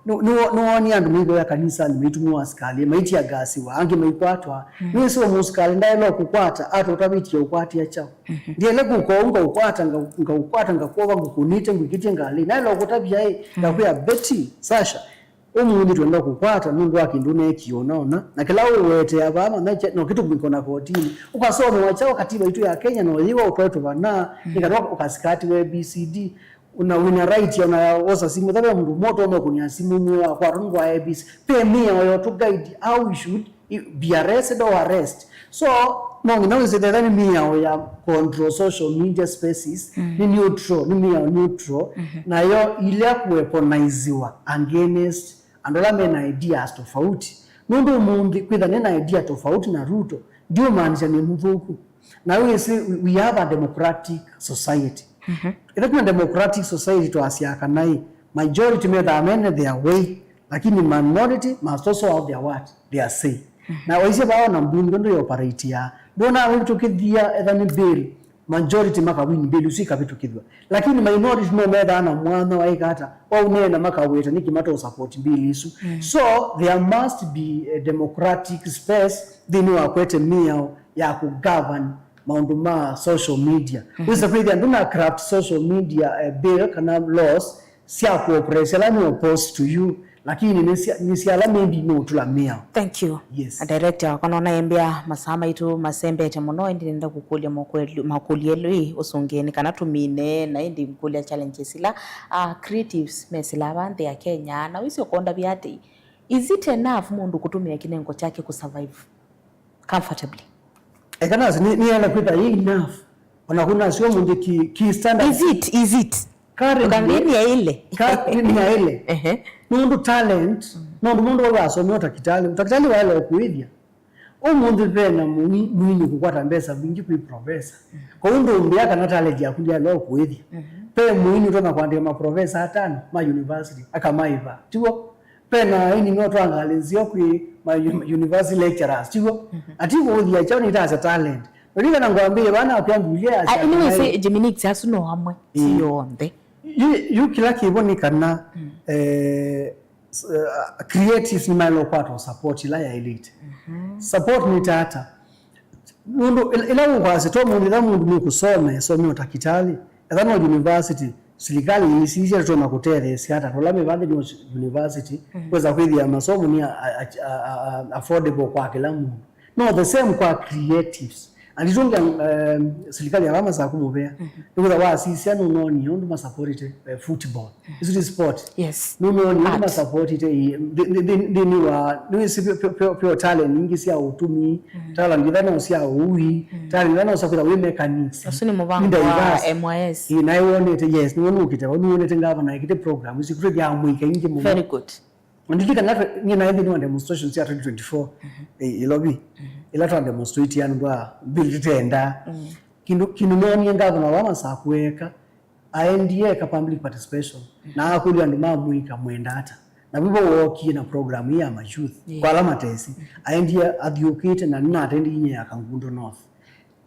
nĩ, nĩ, nĩwoni andũ maithoya kanisanĩ, maitũmĩwa asikali, maitiangasiwa, angĩ maikwatwa. Nĩwĩsĩ mũsikali ndaĩle kũkwata, atũtavĩtie ũkwatĩa kyaũ. Ndiele kũka ũu ngaũkwata, nga-, ngaũkwata, ngakwova, ngũkũnĩte, ngwĩkĩtye ngalĩ. Naĩle ũkũtavya ĩ, ngakwĩa, Betty, Sasha, ũmũnthĩ twenda kũkwata nũndũ wa kĩndũ neekie ũna ũna, na kĩla ũwetea vaa manya kya-, no kĩtũmĩko na kotinĩ. Ũkasomewa kyaũ katiba itũ ya Kenya, no yĩwa ũtwaĩtwe vana, nĩ kana ũkasikatiwe A B C D. Una wĩna right ona ya wosa simũ, tave mũndũ moto ũmwe kũnia simũ mwe wa kwa nũndũ wa A B C. Pe mĩao yo to guide how we should be arrested or arrest. So, no nginya wĩsĩ thetha nĩ mĩao ya control social media spaces, nĩ neutral, nĩ mĩao neutral, nayo ilea kũweaponiziwa against andũ ala mena ideas tofauti. Nũndũ ũmũnthĩ kwĩtha nĩ na idea tofauti na Ruto, ndiũmaanisha nĩ mũthũku. Na wĩsĩ, we, we have a democratic society. Ĩla twĩna democratic society twasyaa kana ĩ, majority methaa mene their way, lakini minority must also have their what? Their say. Na waisye vaa ona mbunge ndũ yoperate ya. Ndwona wĩ tũkĩthia etha nĩ bill, majority makawin bill ũsu ikavĩtũkĩthw'a. Lakini minority no methaa na mwanya waĩka ata, waũneena makaweta nĩkĩ matũ support bill isu. So there must be a democratic space nthĩnĩ wa kwete mĩao ya kũgovern maũndũ ma social media. Wĩsa kwĩthĩa ndũna craft social media, eh, bill kana laws sya kũoppress ala nĩ opposed to you, lakini nĩ sya, nĩ sya ala maybe meũtũla mĩao. Thank you. Yes. A director wakwa nona embĩa masaa maitũ masembete mũno, ĩndĩ nenda kũkũlya makũlyo elĩ ũsũngĩe nĩ kana tũmine, na ĩndĩ ngũlya challenges ila, uh, creatives mesĩlaa va nthĩ ya Kenya, na wĩsĩ ũkondavya atĩ, is it enough mũndũ kũtũmĩa kĩnengo kyake kũsurvive comfortably? Eka nasi nĩ, nĩ ena kwĩtha yĩ enough. Ona kuna sio mũndũ ki, ki standard. Is it? Is it? Currently, ndũkambĩe nĩ aile. Ka-, nĩ, nĩ aile. Ehe. Nũndũ talent, nũndũ mũndũ wau asomea ũtakitali. Ũtakitali waĩle kũĩthya. Ũmũnthĩ ve na mũi-, mũini kũkwata mbesa mbingĩ kwĩ professor. Kwoou ndũmbĩa kana talent yaku ndyaĩle kũĩthya. Ve mũini ũtonya kũandĩka maprofessor atano ma university, akamaĩva. Tiw'o? Ve na aini no twangalĩsio kwĩ ma uni-, university lecturers, tiw'o? Ati kũũthia kyaũ nĩtasya talent. Ũlikana ngwambĩie vana akwambĩie. Ah, anyway, asya say, Jimmy Nix, asu no amwe, ti yonthe. Yu, yu kĩla kĩvo nĩ kana, eh, s-, uh, creatives nĩmaĩle ũkwatwa support ĩla yaĩlĩte. Support nĩ tata. Nũndũ ĩla, ĩla ũkwasya to mũndũ, ĩla mũndũ nũkũsoma, ĩsome ũtakitali, etha no university, silikalĩ yĩsisya tũtonya kũtetheesya ata, tũla me vathĩ nĩ university, kwĩsa kwĩthĩa masomo nĩ a, a, a, a, a, affordable kwa kĩla mũndũ. No the same kwa creatives. And itũngĩa, um, silikalĩ ya vama saa kũmũvea. Nĩkwĩtha wasisya nũnonie ũndũ masapotite, eh, football. Isu ti sport. Yes. Nũnonie ũndũ masapotite nthĩnĩ wa, nĩwĩsĩ pyo, pyo, pyo, pyo talent ingĩ sya ũtumi, talent itha no sya ũui, talent itha no sya kwĩtha wĩ mechanics. Ũsu nĩ mũvango wa M Y S. Ĩĩ, naĩ wonete, yes, nĩwe nũkĩte vau, nĩwonete ngavana ekĩte program isu kũtwĩthĩa amũika ingĩ mũno. Very good. Ndilikana twe-, niĩ naĩ nthĩnĩ wa demonstration sya twenty twenty-four, eh, Ilovi, ĩla twa demonstrate ya nũndũ wa bill tũtenda. Kĩndũ, kĩndũ noonie ngavana wa Masaku eka, aendie eka public participation, na akũlya andũ ma mũika mwenda ata. Na vivo wookie na program ii ya ma youth, kwa ala matesĩ. Aendie athiũkĩte na nĩnatendi inya ya Kangundo North.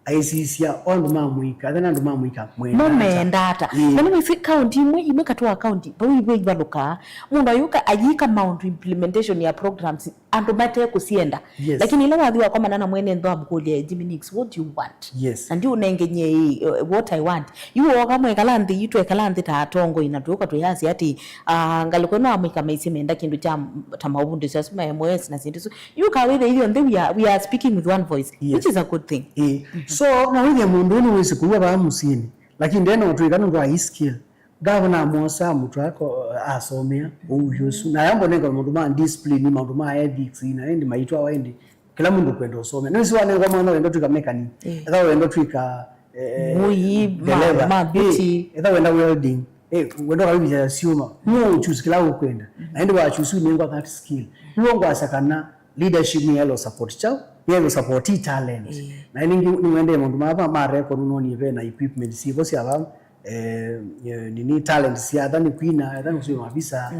Aisisya o andũ ma mũika, athe na andũ ma mũika mwenda ata. Mo menda ata? Ĩĩ. Na nĩwĩsĩ kaunti imwe, imwe katĩ wa kaunti, vau ivo ivalũkaa. Mũndũ ayũka, ayĩka maũndũ implementation ya programs, andũ mate kũsienda. Yes. Lakini ĩla wathi wakomana na mwene nthwa amũkũlya, "Jimmy Nix, what do you want?" Yes. Na ndiũnengenyie ĩ, uh, what I want. Yu ooka mwekala nthĩ, yu twekala nthĩ ta atongoi na tũka twĩyasya atĩ, ah, ngalĩko ĩno amũika maisye menda kĩndũ kya, ta maũvundĩsyo asu ma M O S na syĩndũ isu. Yu kawĩthe ithyonthe we are, we are speaking with one voice, yes, which is a good thing. Ĩĩ. So, no wĩthĩe mũndũ ũyũ nĩwĩsĩ kũua vaa mũsyĩnĩ, lakini ndena ũtwĩka nũndũ wa his skill. Ngavana amwosa amũtwaa ko-, asomea ũui ũsu. Na yambo nenga maũndũ ma discipline, maũndũ ma ethics, na ĩndĩ maitwawa ĩndĩ. Kĩla mũndũ kwenda ũsomea. Nĩwĩsĩ wanengwa mwana wenda twĩka mechanic. Ĩĩ. Etha wenda twĩka eh, ngui, ma- ndeleva. Mavuti. Eh, etha wenda welding. Eh, wenda ũkavivya syuma. Nũũ choose kĩla ũkwenda. Na ĩndĩ wa choose ũnengwa that skill. Nĩw'o ngwasya kana leadership nĩyaĩle support kyaũ, nĩyaĩle support talent. Eh. Na ĩngĩ nĩwendee maũndũ maa ma record, nũnonie ve na equipment syĩvo sya va, eh, eh, nini, talent sya etha nĩ kwina, etha nĩ kũsũvĩa mavisa.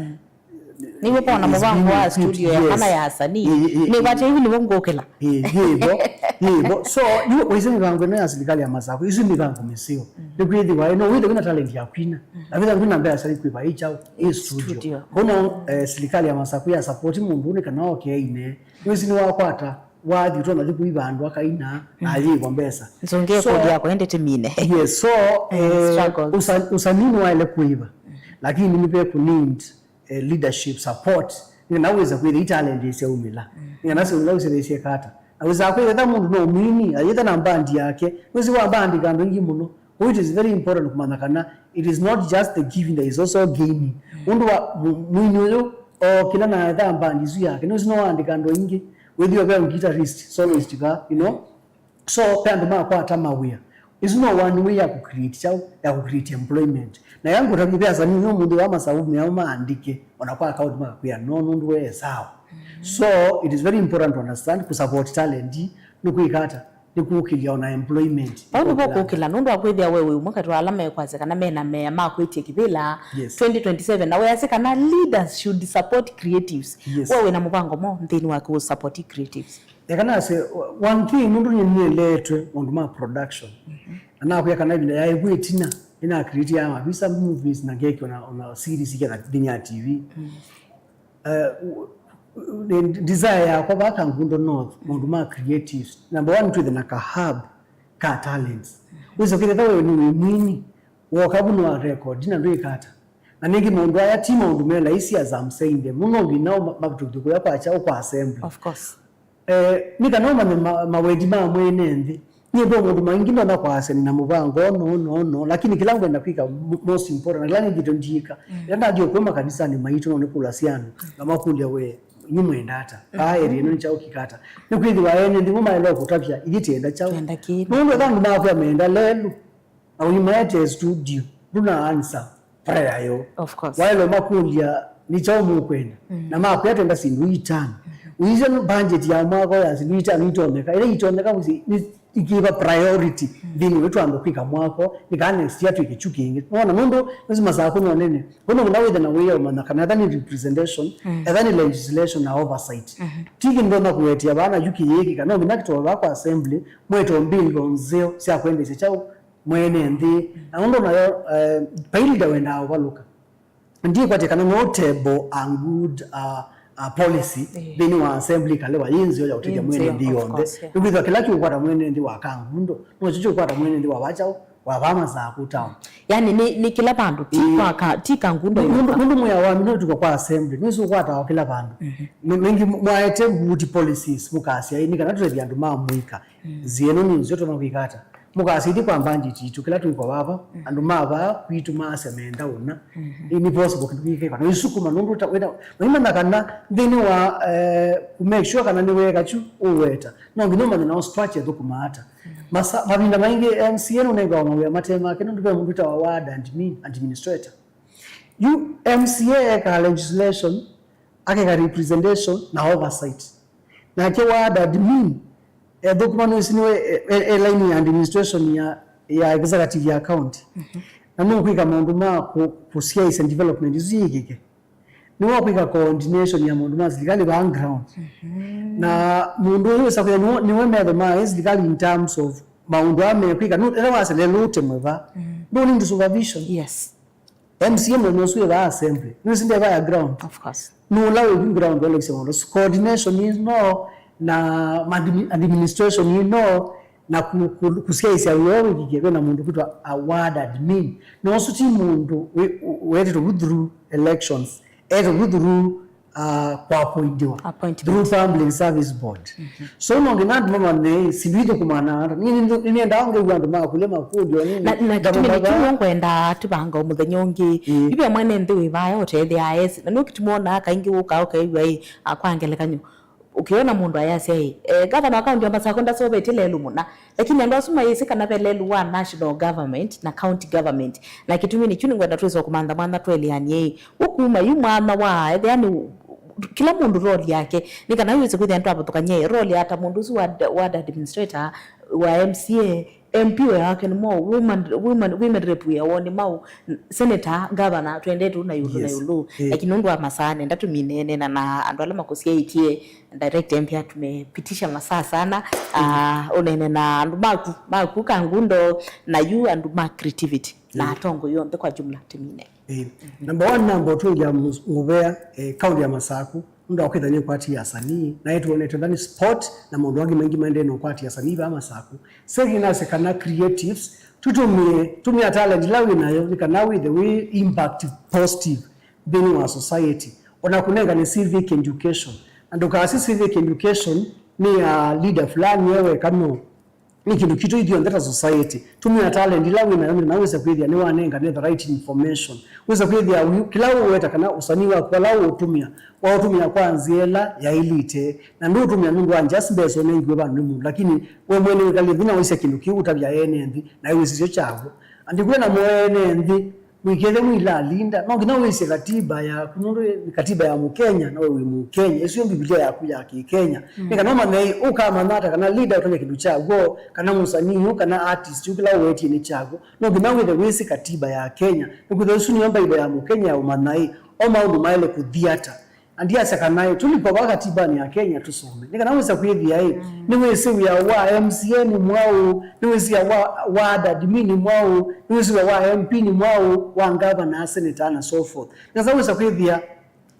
Nĩw'o vona mũvango wa studio ya kana ya asanii. Ĩĩ, ĩĩ, nĩvatĩe hivi nĩvo ngũkĩla. Ĩĩ, yĩvo, yĩvo. So, yu waisye mĩvango ĩno ya silikali ya Masakũ, isu nĩ mĩvango mĩseo. Nĩkwĩthĩwa no wĩthe wĩna talent ya kwina. Na wĩthe ndwĩna mbesa ikwĩva ĩ kyaũ, ĩ studio. Studio. Kono, eh, silikali ya Masakũ ya support mũndũ nĩ kana oke aine. Wĩsĩ nĩwakwata wathi ũtonya thi kũiva andũ akaina na ayĩĩwa mbesa. Nzũngĩ. So, kũndi yakwa ĩndĩ tĩmine. Yes, so, eh, struggles. Usa- usanii nĩwaĩle kũĩva. Lakini nĩve kũ need eh, leadership support, nĩkana wĩsa kwĩthĩa i talent syaumĩla, nĩkana syaumĩla wĩsĩthĩsye kata. Na wĩsaa kwĩthĩa mũndũ no mwini, ayĩtha na mbandi yake, wĩsĩ wa mbandi andũ aingĩ mũno. So it is very important kũmanya kana it is not just the giving, there is also gaining. Ũndũ wa mu- mwini ũyũ okĩla na etha mbandi isu yake, nĩwĩsĩ no andĩka andũ aingĩ, wĩthĩwa ve guitarist, soloist ka, you know, so, ve andũ makwata mawĩa. Isu no one way ya kũcreate kyaũ, ya kũcreate employment. Na ya ngũtavya ve asanii ũmũnthĩ wa Masakũ meao maandĩke, ona kwa account makakwĩa, no, nũndũ we sawa. So, it is very important to understand, kũsupport talent, nĩ kwĩka ata, nĩ kũkĩlya ona employment. Vau nĩvo kũkĩla, nũndũ wa kwĩthĩa we wĩ ũmwe katĩ wa ala mekwasya kana mena mea ma kwĩtya kĩvĩla. Yes. Twenty twenty-seven, na weasya kana leaders should support creatives. Yes. We wĩna mũvango mo nthĩnĩ wa kũ support creatives? Eka nase, one thing, nũndũ nyie nĩeleetwe maũndũ ma production. Na nakwĩa kana ĩvinda yaĩ vu ĩtina, nĩna create ya mavisa movies na ngekĩ ona, ona series iketha nthĩnĩ ya T V. Eh, u- u- nĩ desire yakwa vaa Kangundo North, maũndũ ma creatives. Number one, twĩthe na ka hub ka talents. Wĩsa kwĩtha we nĩ wĩ mwini, woka vu nwa record, na ndwĩka ata. Na nĩngĩ maũndũ aya ti maũndũ me laisi as I'm saying them. Mũno nginya ma- mavutũkithye kũya kwa kyaũ, kwa assembly. Of course. Eh, nĩ kana ũmanye ma- mawendi ma mwene nthĩ. Nyie ve maũndũ maingĩ ndonya kwasya nĩ na mũvango no, no, no, lakini kĩla ngwenda kwĩka mo- most important, na kĩla nĩthĩtwe ndiĩka, ĩla ndathi ũkw'o makanisanĩ maitũ, no nĩkũlasya andũ, ngamakũlya, we, inyu mwenda ata? Kaa area ĩno nĩ kyaũ kĩka ata? Nĩkwĩthĩwa ene nthĩ mo maĩle kũtavya, ithyĩ tĩenda kyaũ? Twenda kĩĩ? Nũndũ etha andũ makwĩa menda lelũ, na ũimaete studio, ndũna answer prayer yo. Of course. Waĩle makũlya, nĩ kyaũ mũkwenda? Na makwĩa twenda syĩndũ itano. Ũisya budget ya mwako ya syĩndũ itano itonyeka. Ĩla itonyeka, wĩsĩ nĩ ikĩva priority nthĩnĩ wa twambe kwĩka mwako, nĩ kana next year twĩke kyu kĩngĩ. Nona nũndũ nĩsĩ Masakũ no nene. Kono mũna wĩthe na wĩa ũmanya kana etha nĩ representation, etha nĩ legislation na oversight. Ti kĩndũ ndonya kũwetea vana yu kĩyĩkĩka, no nginya kĩtowe vaa kwa assembly, mwetwe bill nzeo sya kwendesya kyaũ mwene nthĩ. Na ũndũ nayo, eh, pailida wendaa ũvalũka. Ndikwatya kana no table a good, uh, uh, policy nthĩnĩ wa assembly ĩkalewa yĩ nzeo ya ũtethya mwene nthĩ yonthe. Nĩkwĩthwa kĩla kĩũkwata mwene nthĩ wa Kangundo nokyo kĩũkwata mwene nthĩ wa vaa kyaũ, wa vaa Masakũ town. Yani nĩ, nĩ kĩla vandũ, ti kwa ka- ti Kangundo yoka. Nũndũ mwĩa wa mino tuka kwa assembly nĩsĩ ũkwata o kĩla vandũ. Nĩngĩ mwaete good policies mũkasya nĩ kana tũtethya andũ ma mũika. Nzĩa ĩno nĩ nzeo tũma kwĩka ata? Mũkasya ithyĩ kwa budget itũ, kĩla twĩkwa vava, andũ ma vaa kwitũ maasya menda ũna. Ĩ, nĩ possible kĩndũ kĩkĩ kana ĩsukuma nũndũ ta wĩna, maimanya kana nthĩnĩ wa, eh, kũ make sure kana nĩweka kyu ũweta. No nginya ũmanye nao structure ĩthũkũma ata. Masa- mavinda maingĩ M C A nũnengawa mawĩa mate make nũndũ ve mũndũ wĩtawa ward admin, administrator. Yu M C A eka legislation, akeka representation na oversight. Nake ward admin, ethũkũma nĩwĩsĩ nĩwe e- e- e line ya administration ya, ya executive ya county. Na nũkwĩka maũndũ ma kũ- kũsyaĩsya development isu yĩkĩke. Nĩwe ũkwĩka coordination ya maũndũ ma silikalĩ vaa ground. Na mũndũ ũyũ wĩsa kwĩtha nĩwe, nĩwe metho ma ĩ silikalĩ in terms of maũndũ aa mekwĩka. Nũ- ĩla wasya lelũ ũtemwe va. Ndũ need supervision. Yes. M C A mwene ũsu wĩ vaa assembly. Nĩwĩsĩ nde vaa ya ground. Of course. Nũla wĩ vu ground walekisya maũndũ. So coordination ĩno na ma admi- administration ĩno na ku- ku- kũsyaĩsya wĩa wĩkĩke kwĩna mũndũ kwĩtwa a ward admin. Na ũsu ti mũndũ wĩ- wetĩtwe vu through elections. Etwe vu through, uh, kwa appointiwa. Appointment. Through Public Service Board. So no nginya andũ mamanye syĩndũ ithũkũmaa ata. Nĩ- nĩ- nĩnendaa ngew'a andũ makũlya makũlyo nini. Na- na kĩtumi nĩ kĩu ngwenda tũvanga mũthenya ũngĩ. Ĩĩ. Yu ve mwene nthĩ wĩ vaya ũtethĩaa esi. Na nĩ kĩtumi wonaa kaingĩ wũkaa ũkew'a ĩ, a, kwa ngelekany'o, Ũkĩona mũndũ ayasya ĩ, eh, gavana wa kaunti ya Masakũ ndaseũvĩtye lelũ mũna, lakini andũ asu mayĩsĩ kana ve lelũ wa national government na county government. Na kĩtumi nĩkyu nĩngwenda twĩswa kũmantha mwanya tweleanĩe ĩ, ũkuma yu mwanya wa ethĩa nĩ kĩla mũndũ role yake, nĩ kana wĩsĩ kwĩthĩa nĩtwavũthũkany'a ĩ, role ya ta mũndũ ũsu wa, ward administrator, wa M C A, M P wĩa wake nĩ mwaũ, woman, woman, women rep wĩa woo nĩ mwaũ, senator, governor, twendete na ĩũlũ na Yes. ĩũlũ. Eh. Lakini nũndũ wa masaa nenda tũmine neena na andũ ala makũsyaĩtye, direct M P atumepitisha masaa sana. Ah, ũneene na andũ maku, maku Kangundo, na yu andũ ma creativity, na Yes. atongoi onthe kwa jumla tũmine. Eh. Number one, namba ũtũngĩa mũvea, eh, kaunti ya Masaku. Nũndũ wa kwĩtha nĩkwatĩĩa asanii, na ĩtwonete ũthani sport na maũndũ angĩ maingĩ maendee na ũkwatĩĩa asanii vaa Masaku. Seki nase kana creatives, tũtũmĩe, tũmĩa talent ila wĩ nayo, nĩ kana wĩthe wĩ impact positive nthĩnĩ wa society. Ona kũnengane civic education. Na ndũkasĩ civic education nĩ ya leader fulani ewe kano. Nĩ kĩndũ kitũ ithyonthe ta society. Tũmĩa talent ila wĩ nayo nĩ kana wĩse kwĩthĩa nĩwanengane the right information. Wĩse kwĩthĩa yu, kĩla ũweta kana ũsanii waku ala ũũtũmĩa, waũtũmĩa kwa nzĩa ĩla yaĩlĩte. Na ndũũtũmĩa nũndũ wa just mbesa ũnengiwe vandũ nĩ mũndũ, lakini we mwene wĩkalĩe nthĩ na waisya kĩndũ kĩu ũtavya ene nthĩ, na wĩsĩ syo kyaw'o. Andĩkw'e namo ene nthĩ, Mũikethe mũilalinda, no nginya wĩsye katiba yaku, nũndũ nĩ katiba ya Mũkenya, nawe wĩ Mũkenya. Ĩsu yo Mbivilia yaku ya Kĩkenya. Mm. Nĩ kana ũmanye, ũkamanya ata kana leader ũtonya kĩndũ kyaw'o, kana mũsanii ũ, kana artist ũ, kĩla ũwetie nĩ kyaw'o. No nginya wĩthe wĩsĩ katiba ya Kenya. Nĩkwĩthĩwa ĩsu nĩyo Mbaivũ ya Mũkenya ya ũmanya ĩ, o maũndũ maĩle kũthi ata. Na ndiasya kana ĩ, tũlikwa vaa katibanĩ ya Kenya tũsome. Nĩ kana wĩsa kwĩthĩa ĩ, mm, nĩwĩsĩ wĩa wa M C A nĩ mwaũ, nĩwĩsĩ wĩa wa ward admin nĩ mwaũ, nĩwĩsĩ wĩa wa M P nĩ mwaũ, wa governor, senator, na so forth. Nĩ kana wĩsa kwĩthĩa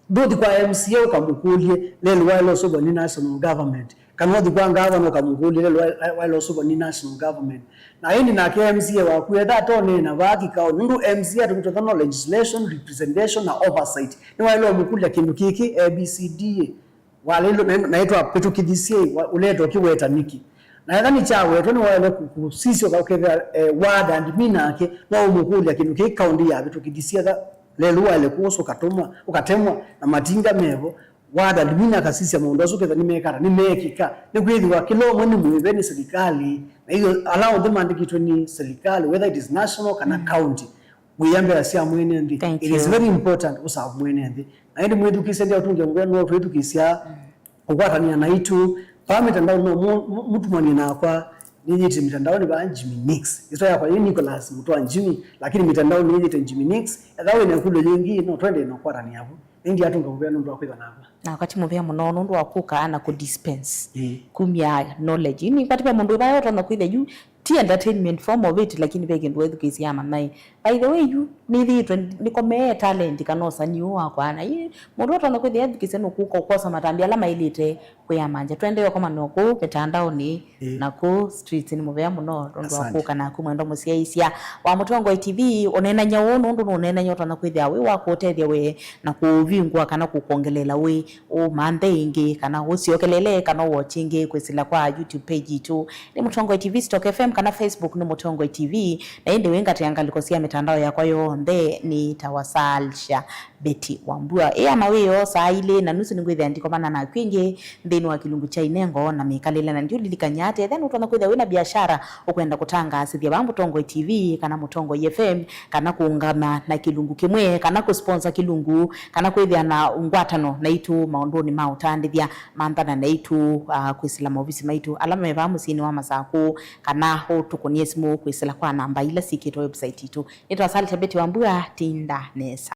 ndũthi kwa M C A ũkamũkũlye, lelũ waĩle ũsũvwa nĩ national government. Kana ũthi kwa ngavana ũkamũkũlya, lelũ wa, wa, waĩle ũsũvwa nĩ national government. Na ĩndĩ nake M C A waku etha atoneena vaa kĩkao, nũndũ M C A atũmĩtwe thana legislation, representation, na oversight. Nĩwaĩle ũmũkũlya kĩndũ kĩkĩ, A B C D, waleĩlwe, na, na ĩtwa pĩtũkĩthisye, wa, ũleete ũkĩweta nĩkĩ? Na etha nĩkyawetwe, nĩwaĩle kũ, kũsisya ũka-, ũkethĩa, eh, ward admin nake, no ũmũkũlya kĩndũ kĩkĩ kaũndĩ yavĩtũkĩthisye, etha lelũ waĩle kũoswa ũkatemwa, ũkatemwa, na matinga mevo. Ward admin akasisya maũndũ asu ketha nĩmekata, nĩmeekĩka. Nĩkwĩthĩwa kĩla ũmwe nĩ mũĩve nĩ silikalĩ, na ithyĩ ala onthe maandĩkĩtwe nĩ silikalĩ, whether it is national kana, mm, county. Wĩa mbesa sya mwene nthĩ. Thank you. It is very important ũserve mwene nthĩ. Na ĩndĩ mwĩthukĩĩsya ndia ũtũngĩa mũvea no twĩthukĩĩsya, mm, kũkwatanĩa naitũ. Vaa mĩtandao no mu-, mu-, mũtumanie nakwa, nĩnyĩte mĩtandaonĩ vaa Jimmy Nix. Ĩswa yakwa yĩ Nicholas Mũtwa Jimmy, lakini mĩtandaonĩ nĩnyĩte Jimmy Nix. Etha wĩ na ĩkũlyo yĩngĩ, no twende na ũkwatanĩa vu. Ĩndĩ atũnga mũvea nũndũ wa kwĩtha nakwa. Nakwa ti mũvea mũno nũndũ wa kũka na kũ dispense, ĩĩ, kumya knowledge. Ĩĩ, nĩkwatĩva mũndũ ũvaya ũtonya kwĩthĩa yu ti entertainment form of it, lakini ve kĩndũ wethukĩĩsya amanya ĩ. By the way, yu nĩthĩĩtwe nĩkomee talent kana ũsanii ũũ wakwa. Na ĩĩ, mũndũ ũtonya kwĩthĩa ethukĩĩsya nũkũka ũkwosa matambya ala maĩlĩte kwĩyamanja. Tũendee ũkomana kũu mĩtandaonĩ, ĩĩ, na kũu streets. Nĩ mũvea mũno tondũ wa, asante, kũka naku mwendwa mũsyaĩĩsya wa Mũtongoi T V. Ũneenany'a ũũ nũndũ nũneenany'a ũtonya kwĩthĩa wĩ wa kũũtethya we na kũũvingũa kana kũkwongeleela wĩ ũmanthe ĩngĩ kana ũsyokelele kana ũwatch ĩngĩ kwĩsĩla kwa YouTube page yitũ nĩ Mũtongoi T V, Stock F M, kana Facebook nĩ Mũtongoi T V. Na ĩndĩ wĩngatĩa ngalĩko sya mĩtandao yakwa yonthe nĩ ta Wasalsha Betty Wambua. Ĩ ana wĩoo saa ilĩ na nusu nĩngwĩthĩa ndikomana naku ĩngĩ nthĩnĩ wa kĩlungu kya inengo na mĩkalĩle, na ndiũlilikany'a atĩ ethĩa nũtonya kwĩthĩa wĩ na biashara ũkwenda kũtangaasĩthya vaa Mũtongoi T V kana Mũtongoi F M, kana kũũngama na kĩlungu kĩmwe, kana kũsponsor kĩlungu, kana kwĩthĩa na ngwatano naitũ maũndũnĩ ma ũtandĩthya, manthana naitũ, ah, kwĩsĩla maovisi maitũ ala me vaa mũsyĩnĩ wa Masakũ, kana ũtũkũnĩe simũ kwĩsĩla kwa namba ila syĩkĩtwe website itũ. Nĩtwa Salsha Betty Wambua, tinda nesa.